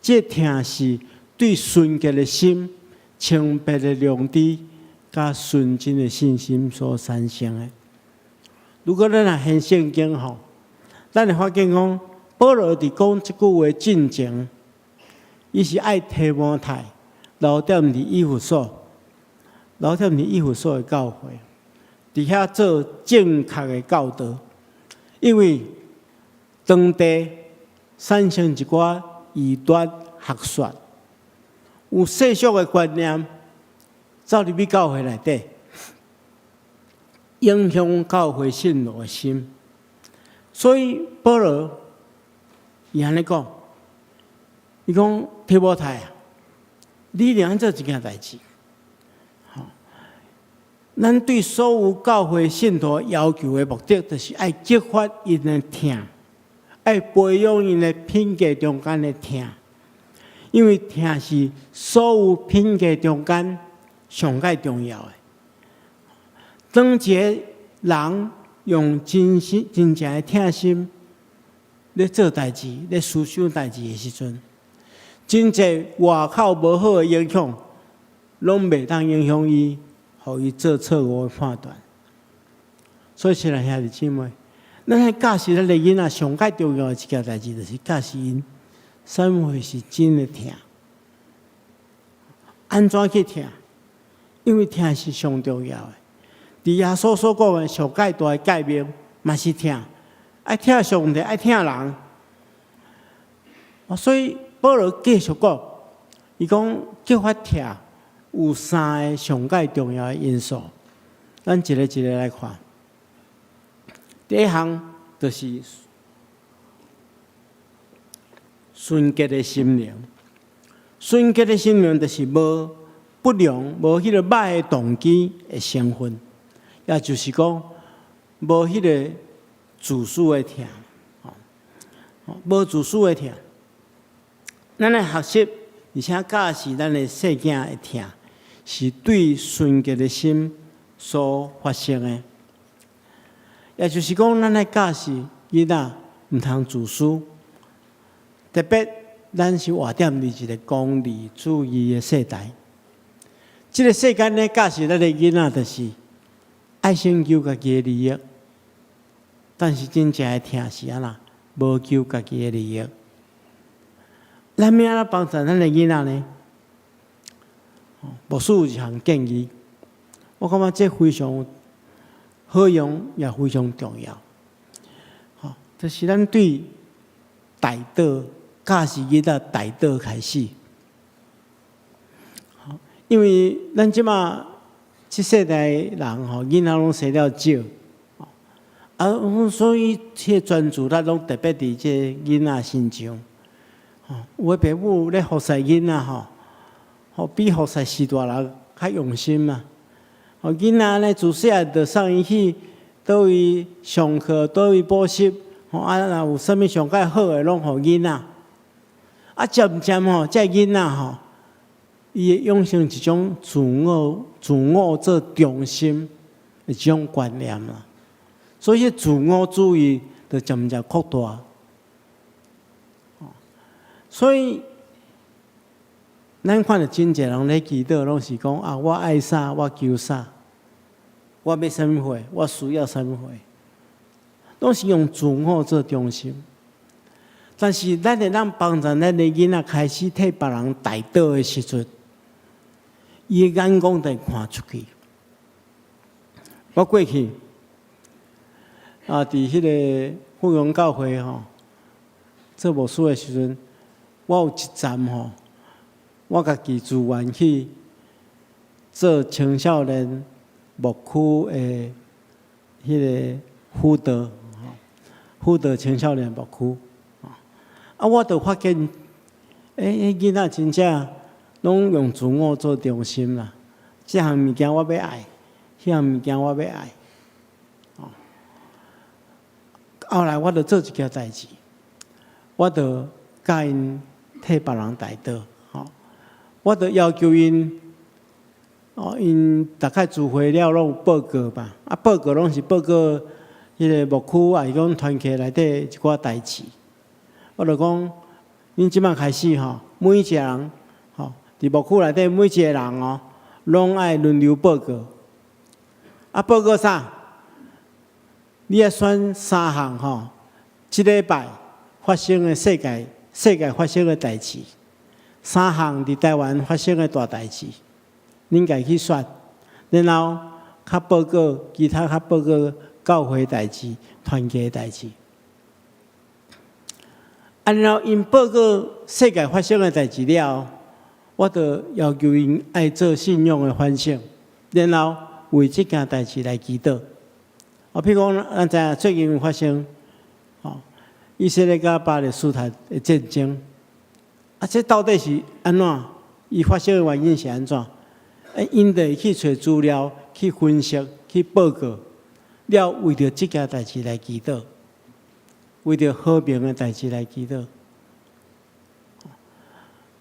這疼是對純潔的心、清白的良知、佮純真的信心所產生的。如果咱若研聖經吼，咱會發現講，保羅佇講這句話進前，伊是愛提摩太留踮佇以弗所，留踮佇以弗所的教會，佇遐做正確的教導，因為當地產生一寡異端學說，有世俗的觀念走入去教會內底，影響教會信徒的心。所以保羅伊按呢講，伊講提摩太啊，你一定愛做一件代誌。吼，咱對所有教會信徒要求的目的，就是愛激發𪜶的疼，愛培養𪜶的品格中間的疼，因為疼是所有品格中間上蓋重要的。當一个人用真心、真正的疼心咧做代誌、咧思想代誌的時陣，真濟外口無好的影響，攏袂當影響伊，予伊做錯誤的判斷。所以，親愛兄弟姊妹，咱愛教示咱的囡仔上蓋重要的一件代誌，就是教示𪜶啥物貨是真的疼，按怎去疼？因為疼是上重要的。佇耶穌所講的上蓋大的誡命，嘛是疼，愛疼上帝，愛疼人。所以保羅繼續講，伊講激發疼有三个上蓋重要的因素，咱一个一个來看。第一項就是純潔的心靈，純潔的心靈就是無不良、無彼个歹的動機的成分。也就是講，無彼个自私的疼，無自私的疼。咱來學習，而且教示咱的細囝的疼，是對純潔的心所發生的。也就是講，咱來教示囡仔毋通自私，特別咱是活踮佇一个功利主義的世代。這个世間咧教示咱的囡仔，就是愛先求家己的利益，但是真正的疼是按怎？無求家己的利益。咱欲按怎幫助咱的囡仔呢？牧師有一項建議，我感覺這非常好用，也非常重要。吼，就是咱對代禱教示囡仔代禱開始。因為咱這馬這世代人吼，囡仔攏生了少，啊，所以這個專注力攏特別佇這囡仔身上。吼，有的爸母咧服侍囡仔吼，吼比服侍序大人較用心嘛。吼，囡仔呢自細漢就送伊去佗位上課，佗位補習，吼啊，若有啥物上蓋好的，攏予囡仔。啊，漸漸吼，這囡仔吼，伊會養成一種自我做中心的這種觀念啦。所以，自我主義就漸漸擴大。所以，咱看著真濟人咧祈禱，攏是講啊，我愛啥，我求啥，我欲啥物貨，我需要啥物貨，攏是用自我做中心。但是，咱會當幫助咱的囡仔開始替別人代禱的時陣，伊的眼光就會看出去。我過去啊，佇彼个富陽教會吼做牧師的時陣，我有一站吼，我家己自願去做青少年牧區的彼个輔導，輔導青少年牧區。啊，我就發現，欸，彼囡仔真正攏用自我做中心啦。這項物件我欲愛，彼項物件我欲愛。哦，後來我就做一件代誌，我就教𪜶替別人代禱。吼，我就要求𪜶，哦，𪜶逐擺聚會了攏有報告嘛，啊，報告攏是報告彼個牧區，抑是講團契內底一寡代誌。我就講，恁這擺開始吼，每一個人吼，佇牧區內底每一個人哦，攏愛輪流報告。啊，報告啥？你愛選三項吼，這禮拜發生的世界發生的代誌，三項佇台灣發生的大代誌，恁家己去選，然後較報告其他較報告教會代誌、團契代誌。啊，然後𪜶報告世界發生的代誌了，我就要求𪜶愛做信仰的反省，然後為這件代誌來祈禱。啊，譬如講，咱知影最近發生，吼，以色列佮巴勒斯坦的戰爭，啊，這到底是按怎？伊發生的原因是按怎？啊，𪜶就會去揣資料、去分析、去報告，了為著這件代誌來祈禱，為著和平的代誌來祈禱。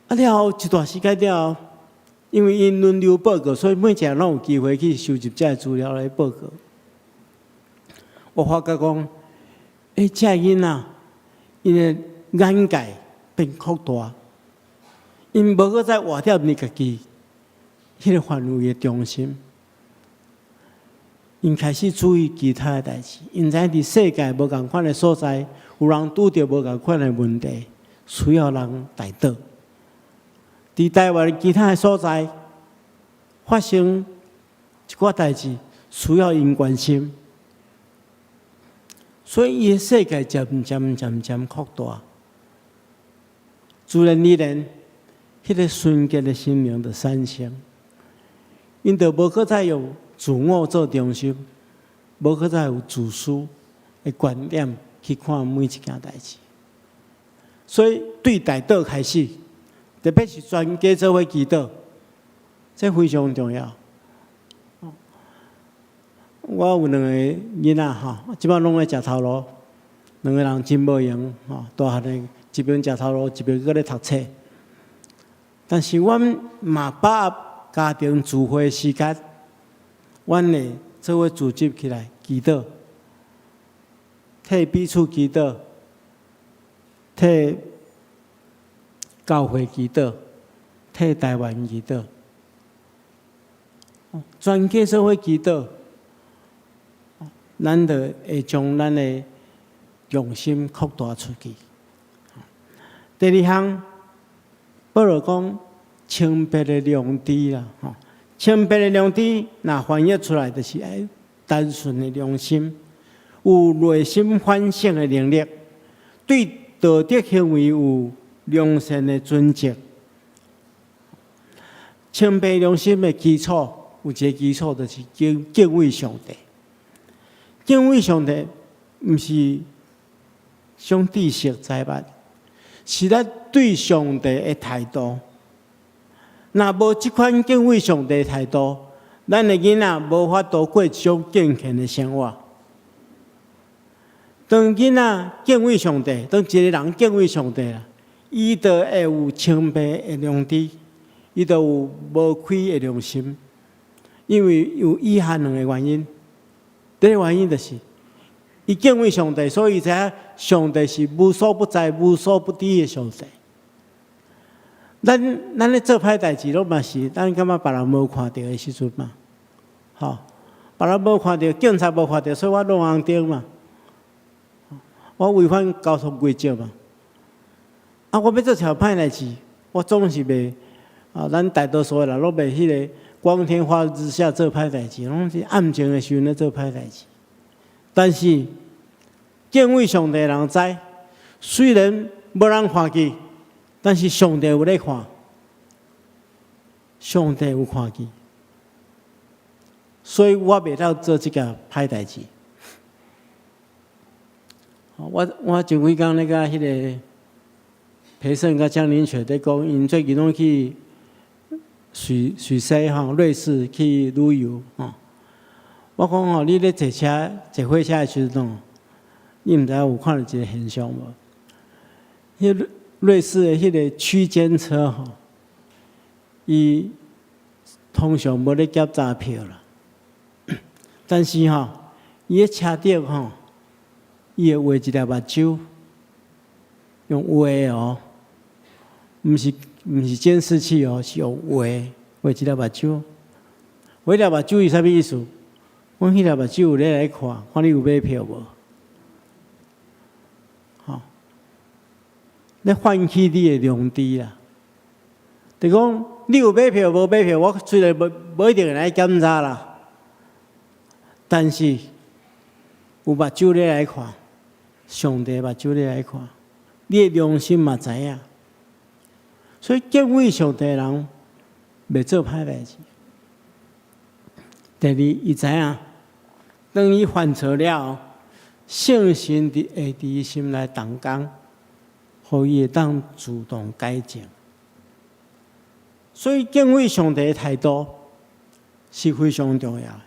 啊，了後一段時間了後，因為𪜶輪流報告，所以每一個人攏有機會去收集這个資料來報告。我發覺講，欸，這囡仔，𪜶的眼界變擴大，𪜶無閣再活佇家己彼个範圍的中心，𪜶開始注意其他的代誌，𪜶知影佇世界無仝款的所在，有人拄著無仝款的問題，需要人代禱。佇台灣其他的所在發生一寡代誌，需要𪜶關心，所以伊的世界漸漸漸漸擴大。自然而然，彼個純潔的心靈就產生，𪜶就無閣再用自我做中心，無閣再有自私的觀點去看每一件代誌。所以對代禱開始，特別是全家做伙祈禱，這非常重要。我有兩个囡仔吼，這擺攏咧食頭路，兩个人真無閒吼，大漢的一邊食頭路，一邊閣咧讀冊。但是阮嘛把握家庭聚會時間，阮會做伙組織起來祈禱，替彼此祈禱，替教會祈禱，替台灣祈禱，全家做伙祈禱，咱就會將咱的重心擴大出去。第二項，保羅講清白的良知啦，吼，清白的良知，若翻譯出來就是愛單純的良心，有內心反省的能力，對道德行為有良善的準則。清白良心的基礎，有一个基礎就是敬畏上帝。敬畏上帝，毋是種知識財物，是咱對上帝的態度。若無這款敬畏上帝的態度，咱的囡仔無法度過一種敬虔的生活。當囡仔敬畏上帝，當一个人敬畏上帝啦，伊就會有清白的良知，伊就有無虧的良心。因為有以下兩個原因。第一個原因就是，伊敬畏上帝，所以知影上帝是無所不在、無所不知的上帝。咱咧做歹代誌，攏嘛是咱感覺別人無看著的時陣嘛，吼，別人無看著，警察無看著，所以我挵紅燈嘛，我違反交通規則嘛。啊，我欲做啥歹代誌，我總是袂啊，咱大多數的人攏袂彼個光天化日下做歹代誌，攏是暗靜的時陣咧做歹代誌。但是敬畏上帝的人知，雖然無人看見，但是上帝有咧看，上帝有看見，所以我袂當做這件歹代誌。我前幾工咧佮彼个培勝佮江林雪咧講，𪜶最近攏去瑞士吼，瑞士去旅遊吼。我講吼，你咧坐車坐火車的時陣，你毋知影有看著一个現象無？彼瑞士的彼个區間車吼，伊通常無咧檢查票啦，但是吼，伊咧車頂吼，伊會畫一粒目睭，用畫哦，毋是監視器哦，是用畫畫一粒目睭。畫一粒目睭是啥物意思？阮彼粒目睭有咧來看，看你有買票無？吼，咧喚起你的良知啦。就講你有買票無買票，我雖然無一定會來檢查啦，但是有目睭咧來看，上帝目睭咧來看，你的良心嘛知影。所以敬畏上帝的人，袂做歹代誌。第二，伊知影，當伊犯錯了後，聖神會佇伊心內動工，予伊會當主動改正。所以敬畏上帝的態度是非常重要的，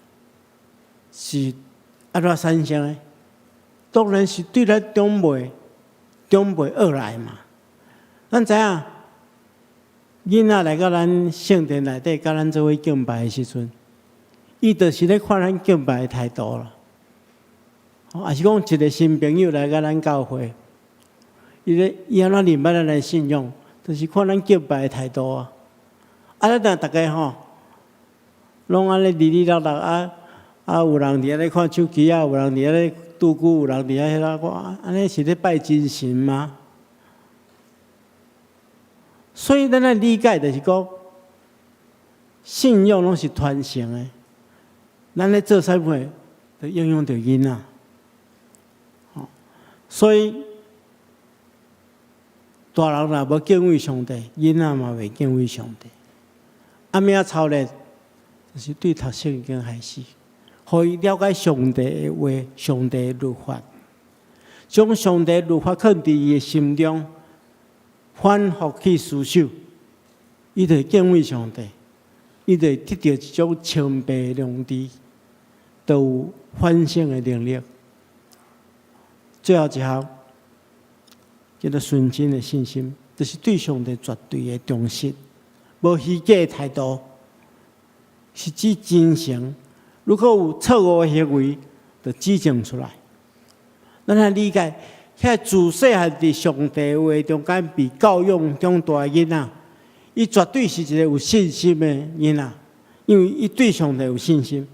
是按怎產生的？當然是對咱長輩、長輩學來嘛。咱知影，囡仔來到咱聖殿內底，佮咱做伙敬拜的時陣，伊就是咧看咱敬拜的態度啦。抑是講一个新朋友來佮咱教會，伊咧伊按怎認捌咱的信仰，就是看咱敬拜的態度啊。啊，咱若逐家吼，攏按呢哩哩落落啊啊，有人佇遐咧看手機啊，有人佇遐咧拄久，有人佇遐彼啦，我按呢是咧拜真神嗎？所以咱愛理解就是講，信仰攏是傳承的。咱咧做啥物，就影響著囡仔。所以大人若無敬畏上帝，囡仔嘛袂敬畏上帝。暗暝操練，就是對讀聖經開始，予伊了解上帝的話、上帝的律法，將上帝律法囥佇伊的心中，反覆去思想，伊就會敬畏上帝，伊就會得著一種清白的良知，就有反省的能力。最後一項叫做純真的信心，就是對上帝絕對的忠實，無虛假的態度，是指真誠。如果有錯誤的行為，就指正出來。咱來理解，遐自細漢佇上帝話中間被教養長大的囡仔，伊絕對是一个有信心的囡仔，因為伊對上帝有信心，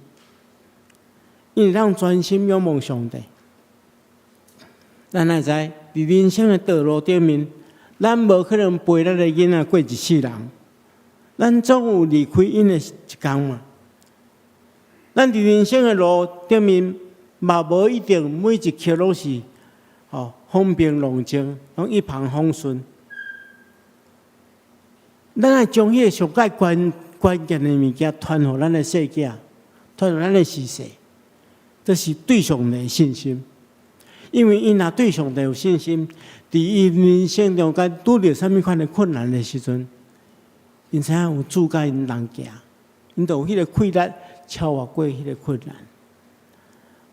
伊會當專心仰望上帝。咱會知，佇人生的道路頂面，咱無可能陪咱的囡仔過一世人，咱總有離開𪜶的一天嘛。咱佇人生的路頂面，嘛無一定每一刻攏是風平浪靜，攏一帆風順。咱愛將彼个上蓋關鍵的物件傳予咱的細囝，傳予咱的子孫，這是對上帝的信心。因為𪜶若對上帝有信心，佇伊人生中間拄著啥物款的困難的時陣，𪜶知影有主佮𪜶同行，𪜶就有彼个氣力超越過彼个困難。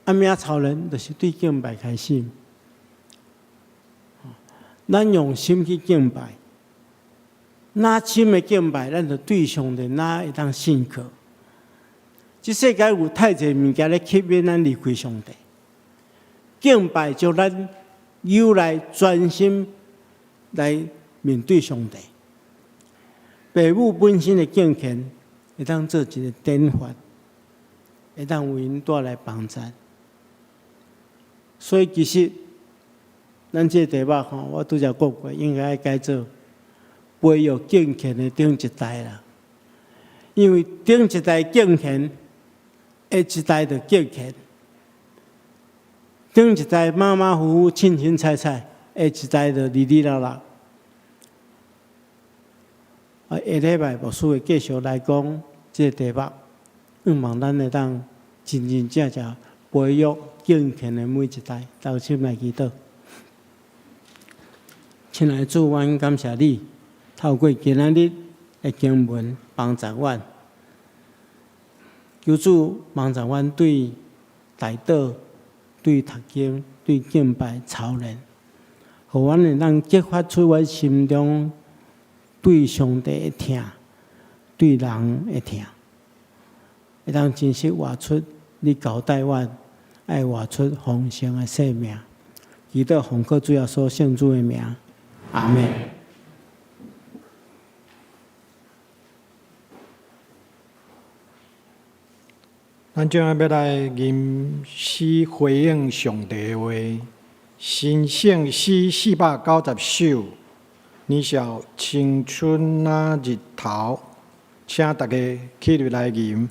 暗暝操練就是對敬拜開始，咱用心去敬拜，若深的敬拜，咱就對上帝若會當信靠。這世間有太濟物件咧吸引咱離開上帝。敬拜將咱誘來專心來面對上帝。父母本身的敬虔，會當做一个典範，會當為𪜶帶來幫助。所以其實，咱這個題目吼，我拄才講過，應該改做培育敬虔的頂一代啦。因為頂一代敬虔，下一代就敬虔；頂一代馬馬虎虎、凊凊彩彩，下一代就哩哩啦啦。啊，下禮拜牧師會繼續來講這個題目，向望咱會當真真正正培育敬虔的每一代，同心來祈禱。親愛的主，阮感謝你，透過今仔日的經文幫助阮，求主幫助阮對代禱、對讀經、對敬拜操練，予阮會當激發出阮心中對上帝的疼、對人的疼，會當真實活出你交代阮愛活出豐盛的生命。祈禱奉靠主耶穌聖主的名，阿們。咱將要來吟詩回應上帝的話，神聖詩490首，年少青春那日頭，請大家起立來吟。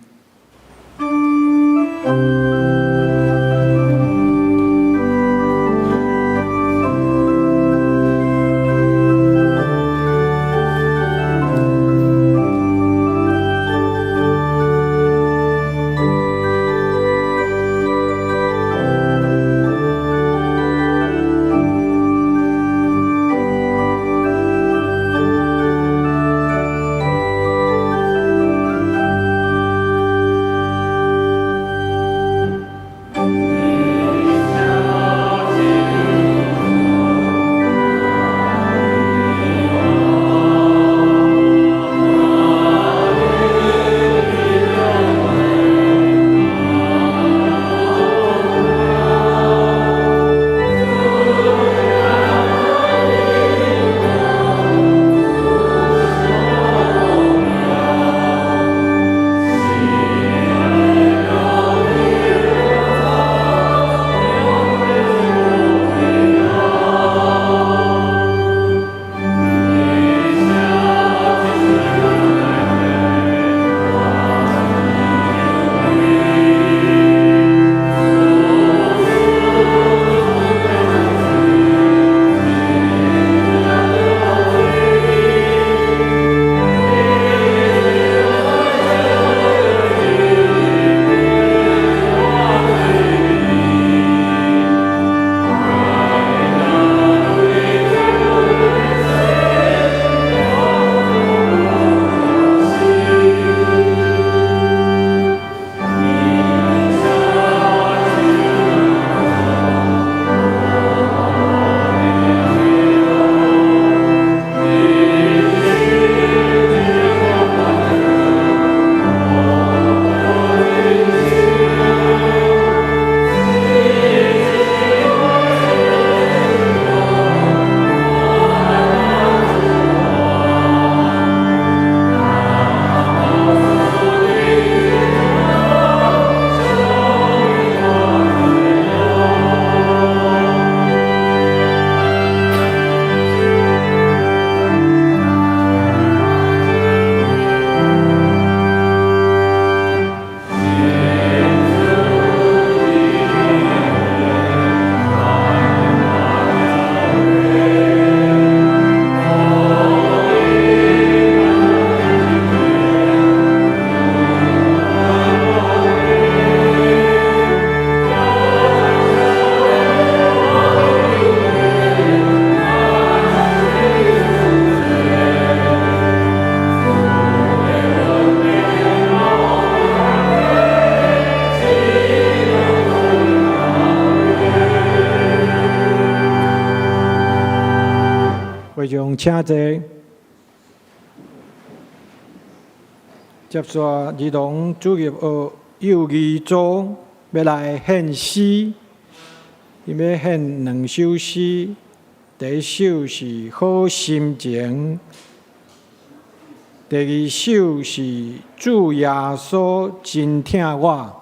會眾請坐。接續兒童主日學幼兒組欲來獻詩，𪜶欲獻兩首詩。第一首是好心情，第二首是主耶穌真疼我。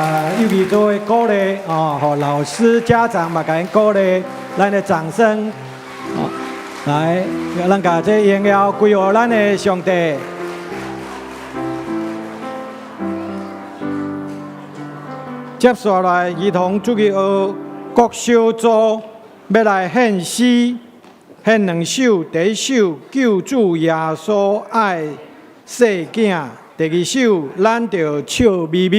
幼兒組的鼓勵哦，予老師、家長嘛共𪜶鼓勵，咱的掌聲，哦，來，咱共這榮耀歸予咱的上帝。接下來，兒童主日學國小組欲來獻詩，獻兩首。第一首《救主耶穌愛細囝》，第二首《咱著笑眯眯》。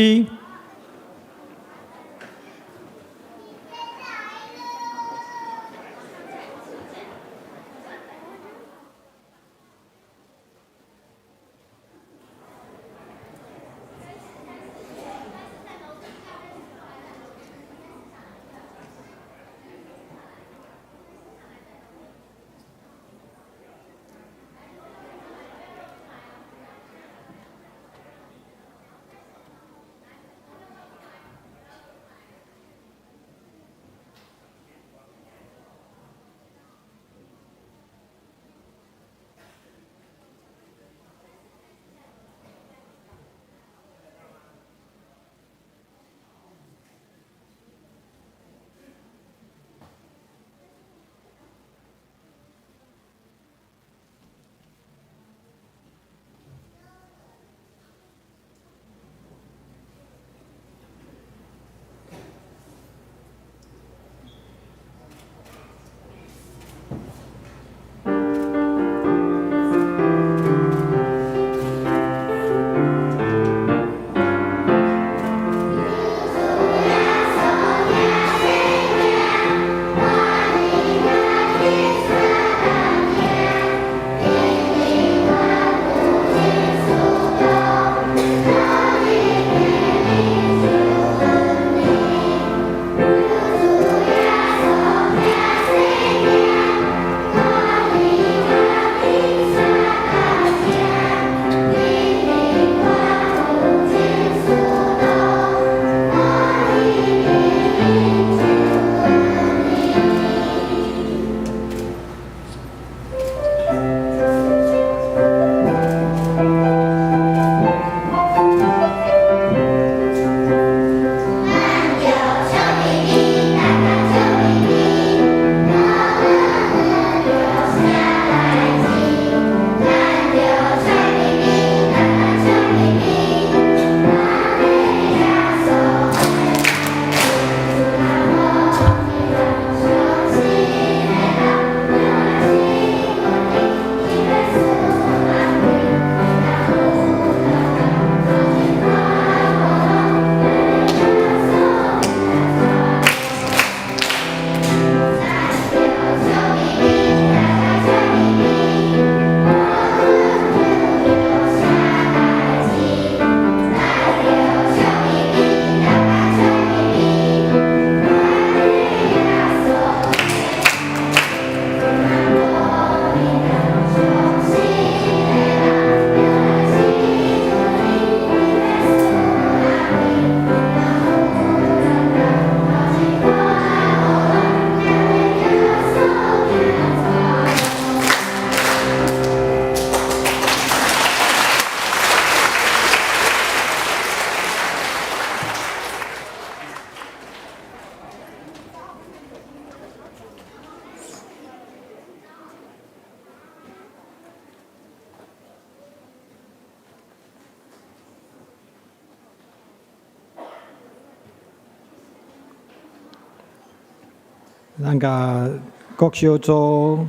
咱共國小組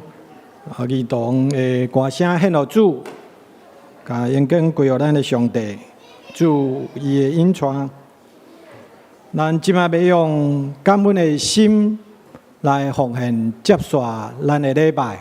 兒童的歌聲獻予主，共榮光歸予咱的上帝，主伊的引帶。咱這擺欲用感恩的心來奉獻接續咱的禮拜。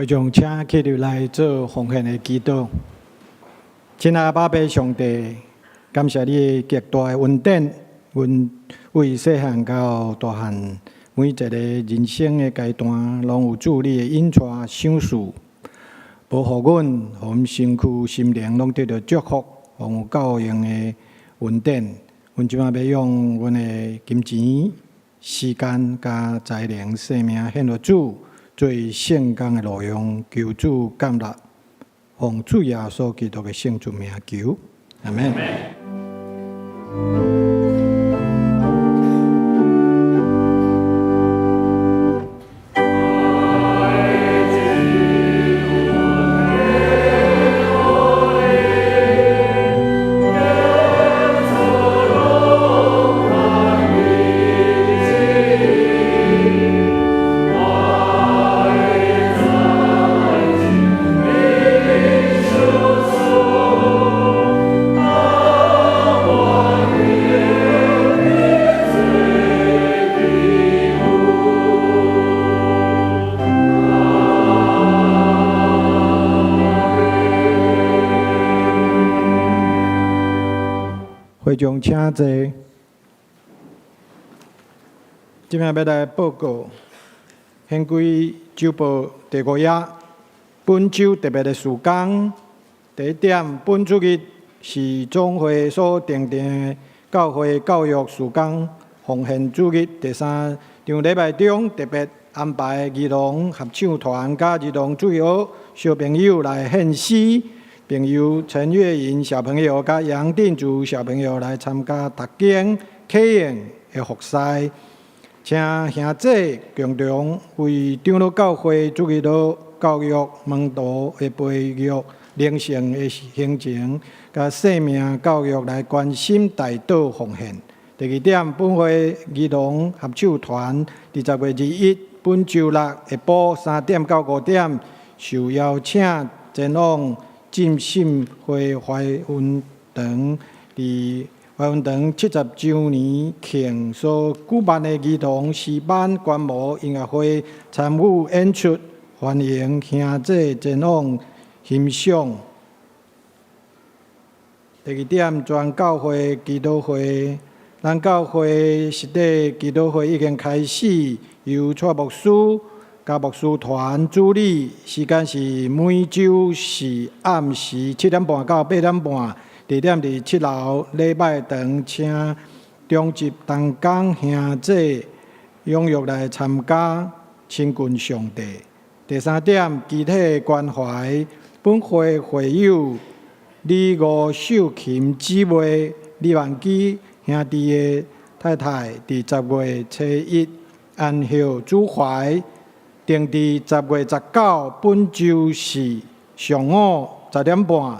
會眾請起立來做奉獻的祈禱。親愛的阿爸父上帝，感謝你的極大的恩典，阮為細漢到大漢，每一個人生的階段，攏有主你的引帶賞賜，保護阮，予阮身軀心靈攏得著祝福，予有夠用的恩典。阮這擺欲用阮的金錢、時間佮才能、生命獻予主，做聖工的路用，求主感納，奉主耶穌基督的聖尊名求，阿們。會眾請坐。這擺欲來報告，顯規週報第五頁，本週特別的事工。第一點，本主日是總會所訂定的教會教育事工奉獻主日。第三場禮拜中特別安排兒童合唱團佮兒童主日學小朋友來獻詩。並由陳月瑩小朋友佮楊定祖小朋友來參加讀經、啟應的服事，請兄姊共同為長老教會主日學教育門徒的培育、靈性的形成佮生命教育來關心代禱奉獻。第二點，本會兒童合唱團佇10月21本週六下晡3點到5點，受邀請前往浸信會懷恩堂，佇懷恩堂70週年慶所舉辦的兒童詩班觀摩音樂會參與演出，歡迎兄姊前往欣賞。第二點，全教會祈禱會，咱教會實體祈禱會已經開始，由蔡牧師佮牧師團主理，時間是每週四暗時7點半到8點半，地點佇7樓禮拜堂，請中職同工兄姊踴躍來參加，親近上帝。第三點，肢體關懷，本會會友李吳秀琴姊妹、李萬基兄弟的太太，佇10月初一安息主懷。定佇10月19，本週四上午10點半，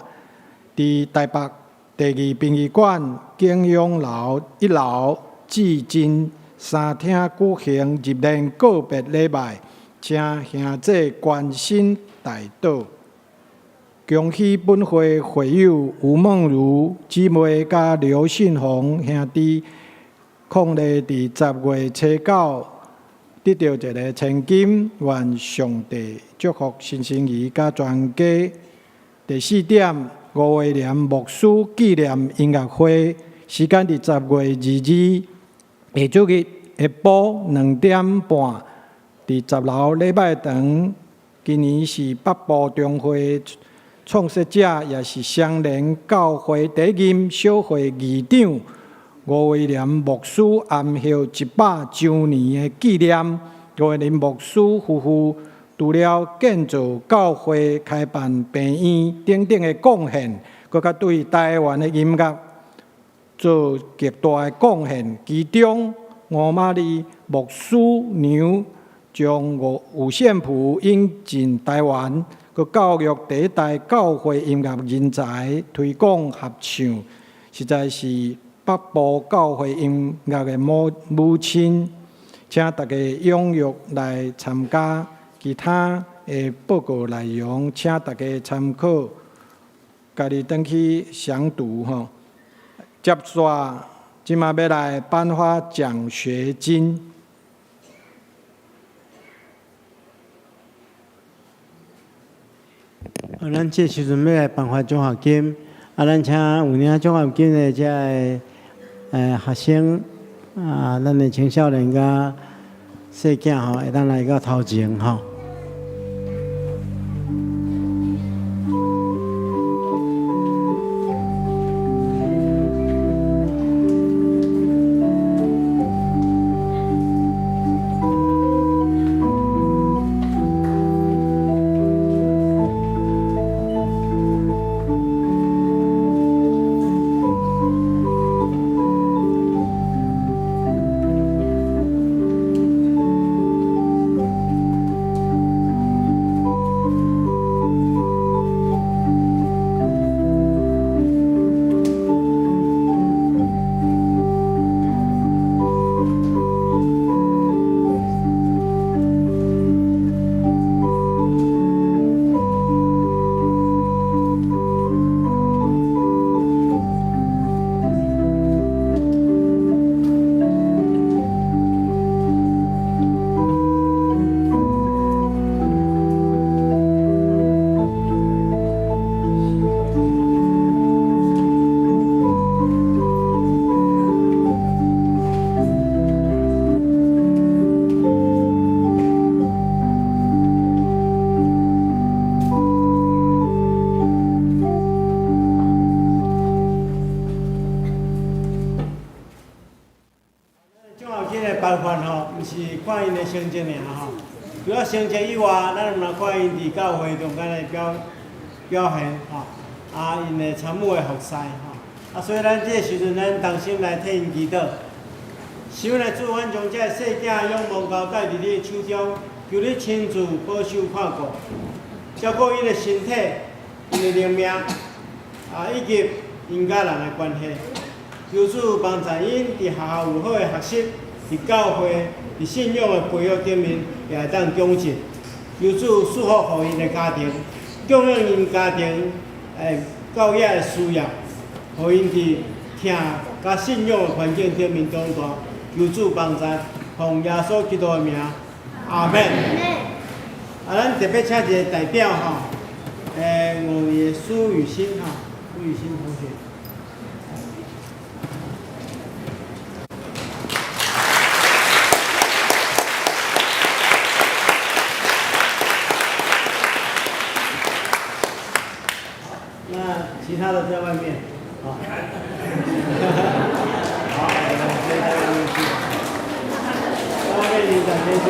佇台北第二殯儀館景永樓一樓至真三廳舉行入殮告別禮拜，請兄姊關心代禱。恭喜本會會友吳夢如姊妹佮劉信宏兄弟，伉儷佇10月初九得著一个千金，願上帝祝福新生兒佮全家。第四點，吳威廉牧師紀念音樂會，時間佇10月22下主日下晡2點半，佇10樓禮拜堂。今年是北部中會創設者，也是雙連教會第一任小會議長吳威廉牧師安息100週年的紀念。吳威廉牧師夫婦除了建造教會、開辦病院等等的貢獻，閣較對台灣的音樂做極大的貢獻。其中，吳瑪麗牧師娘將五線譜引進台灣，閣教育第一代教會音樂人才，推廣合唱，實在是北部教會音樂的母親，請大家踴躍來參加。其他的報告內容，請大家參考，家己轉去詳讀吼。接續，這馬欲來頒發獎學金。咱這時陣欲來頒發獎學金，啊，咱請有領獎學金的這个學生啊，咱的青少年佮細囝吼，會當來到頭前吼。獎學金的頒發吼，毋是看𪜶的成績爾吼，除了成績以外，咱嘛看𪜶佇教會中間的表現吼，啊，𪜶的參與的服侍吼，啊，所以咱這个時陣，咱同心來替𪜶祈禱。是阮的主，阮將這个細囝仰望交代佇你的手中，求你親自保守看顧，照顧𪜶的身體、𪜶的靈命，啊，以及𪜶佮人的關係。求主幫助𪜶佇學校有好的學習，佇教會、佇信仰的培育頂面也會當長進。求主賜福予𪜶的家庭，供應𪜶家庭教養的需要，予𪜶佇疼佮信仰的環境頂面長大。求主幫助，奉耶穌基督的名，阿門。啊，咱特別請一個代表吼，五年的蘇雨欣吼，蘇雨欣同學。那其他的在外面，好。好，我們先在外面去。外面你等先去。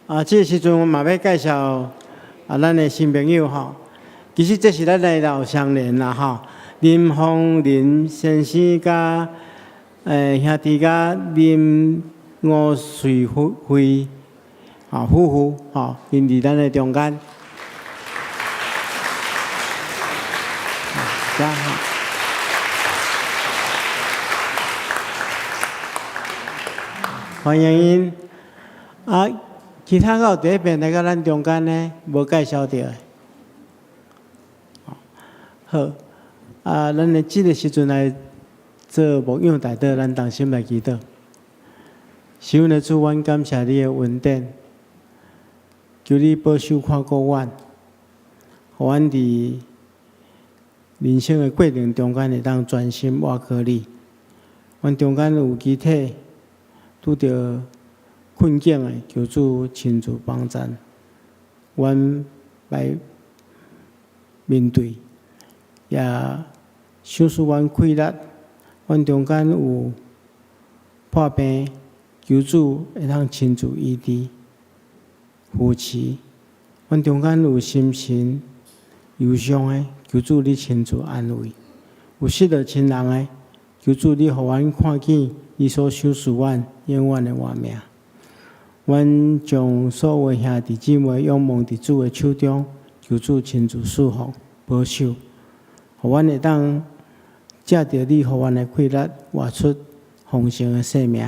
啊，這個時陣我嘛欲介紹啊，咱的新朋友吼。其實這是咱的老鄉人啦吼，林鳳林先生佮兄弟佮林吳瑞輝吼夫婦吼，𪜶佇咱的中間。遮吼。歡迎𪜶啊！其他閣有佇彼邊來到咱中間呢，無介紹著的。好，啊，咱的這个時陣來做牧養代禱，咱同心來祈禱。是阮的主，阮感謝你的恩典，求你保守看顧阮，予阮佇人生的過程中間會當專心倚靠你。阮中間有肢體拄著困境的，求主親自幫贊，阮來面對，也賞賜阮氣力。阮中間有破病，求主會當親自醫治、扶持。阮中間有心神憂傷的，求主你親自安慰；有失落親人的，求主你予阮看見你所賞賜阮永遠的活命。阮將所有兄弟姊妹仰望佇主的手中，求主親自賜福保守，予阮會當藉著你予阮的氣力，活出豐盛的生命。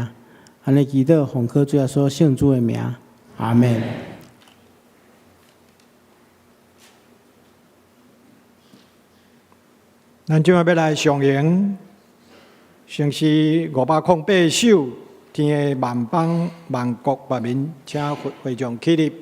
按呢祈禱，奉靠主耶穌聖子的名，阿們。咱這擺欲來上行，聖詩508首，天的萬邦萬國萬民，請會眾起立。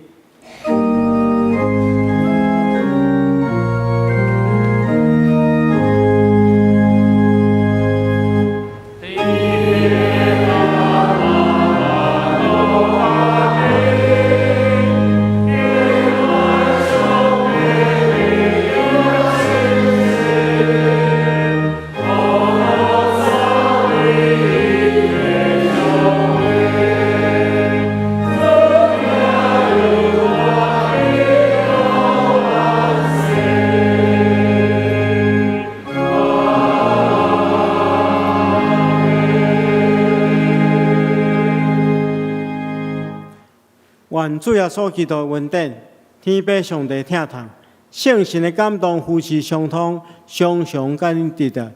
願主耶穌基督的恩典，天父上帝疼痛，聖神的感動，扶持相通，常常佮恁佇的，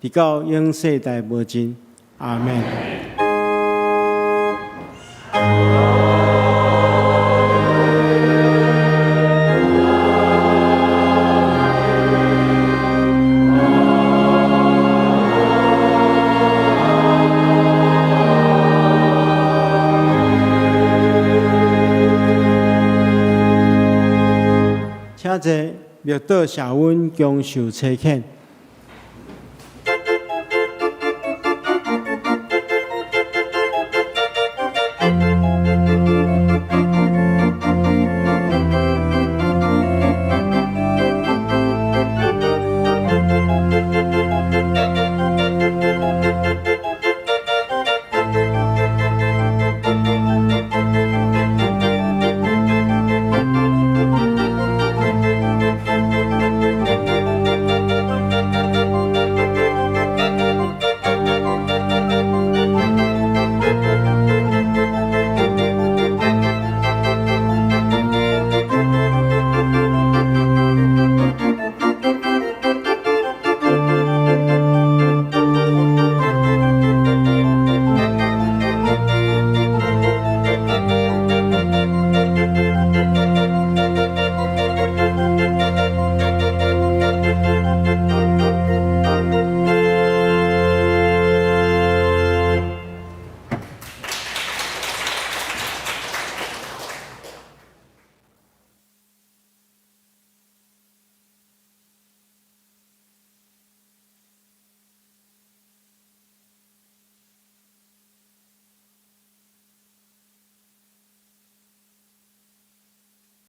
直到永世代無盡。阿們。請坐，默禱謝阮恭受差遣。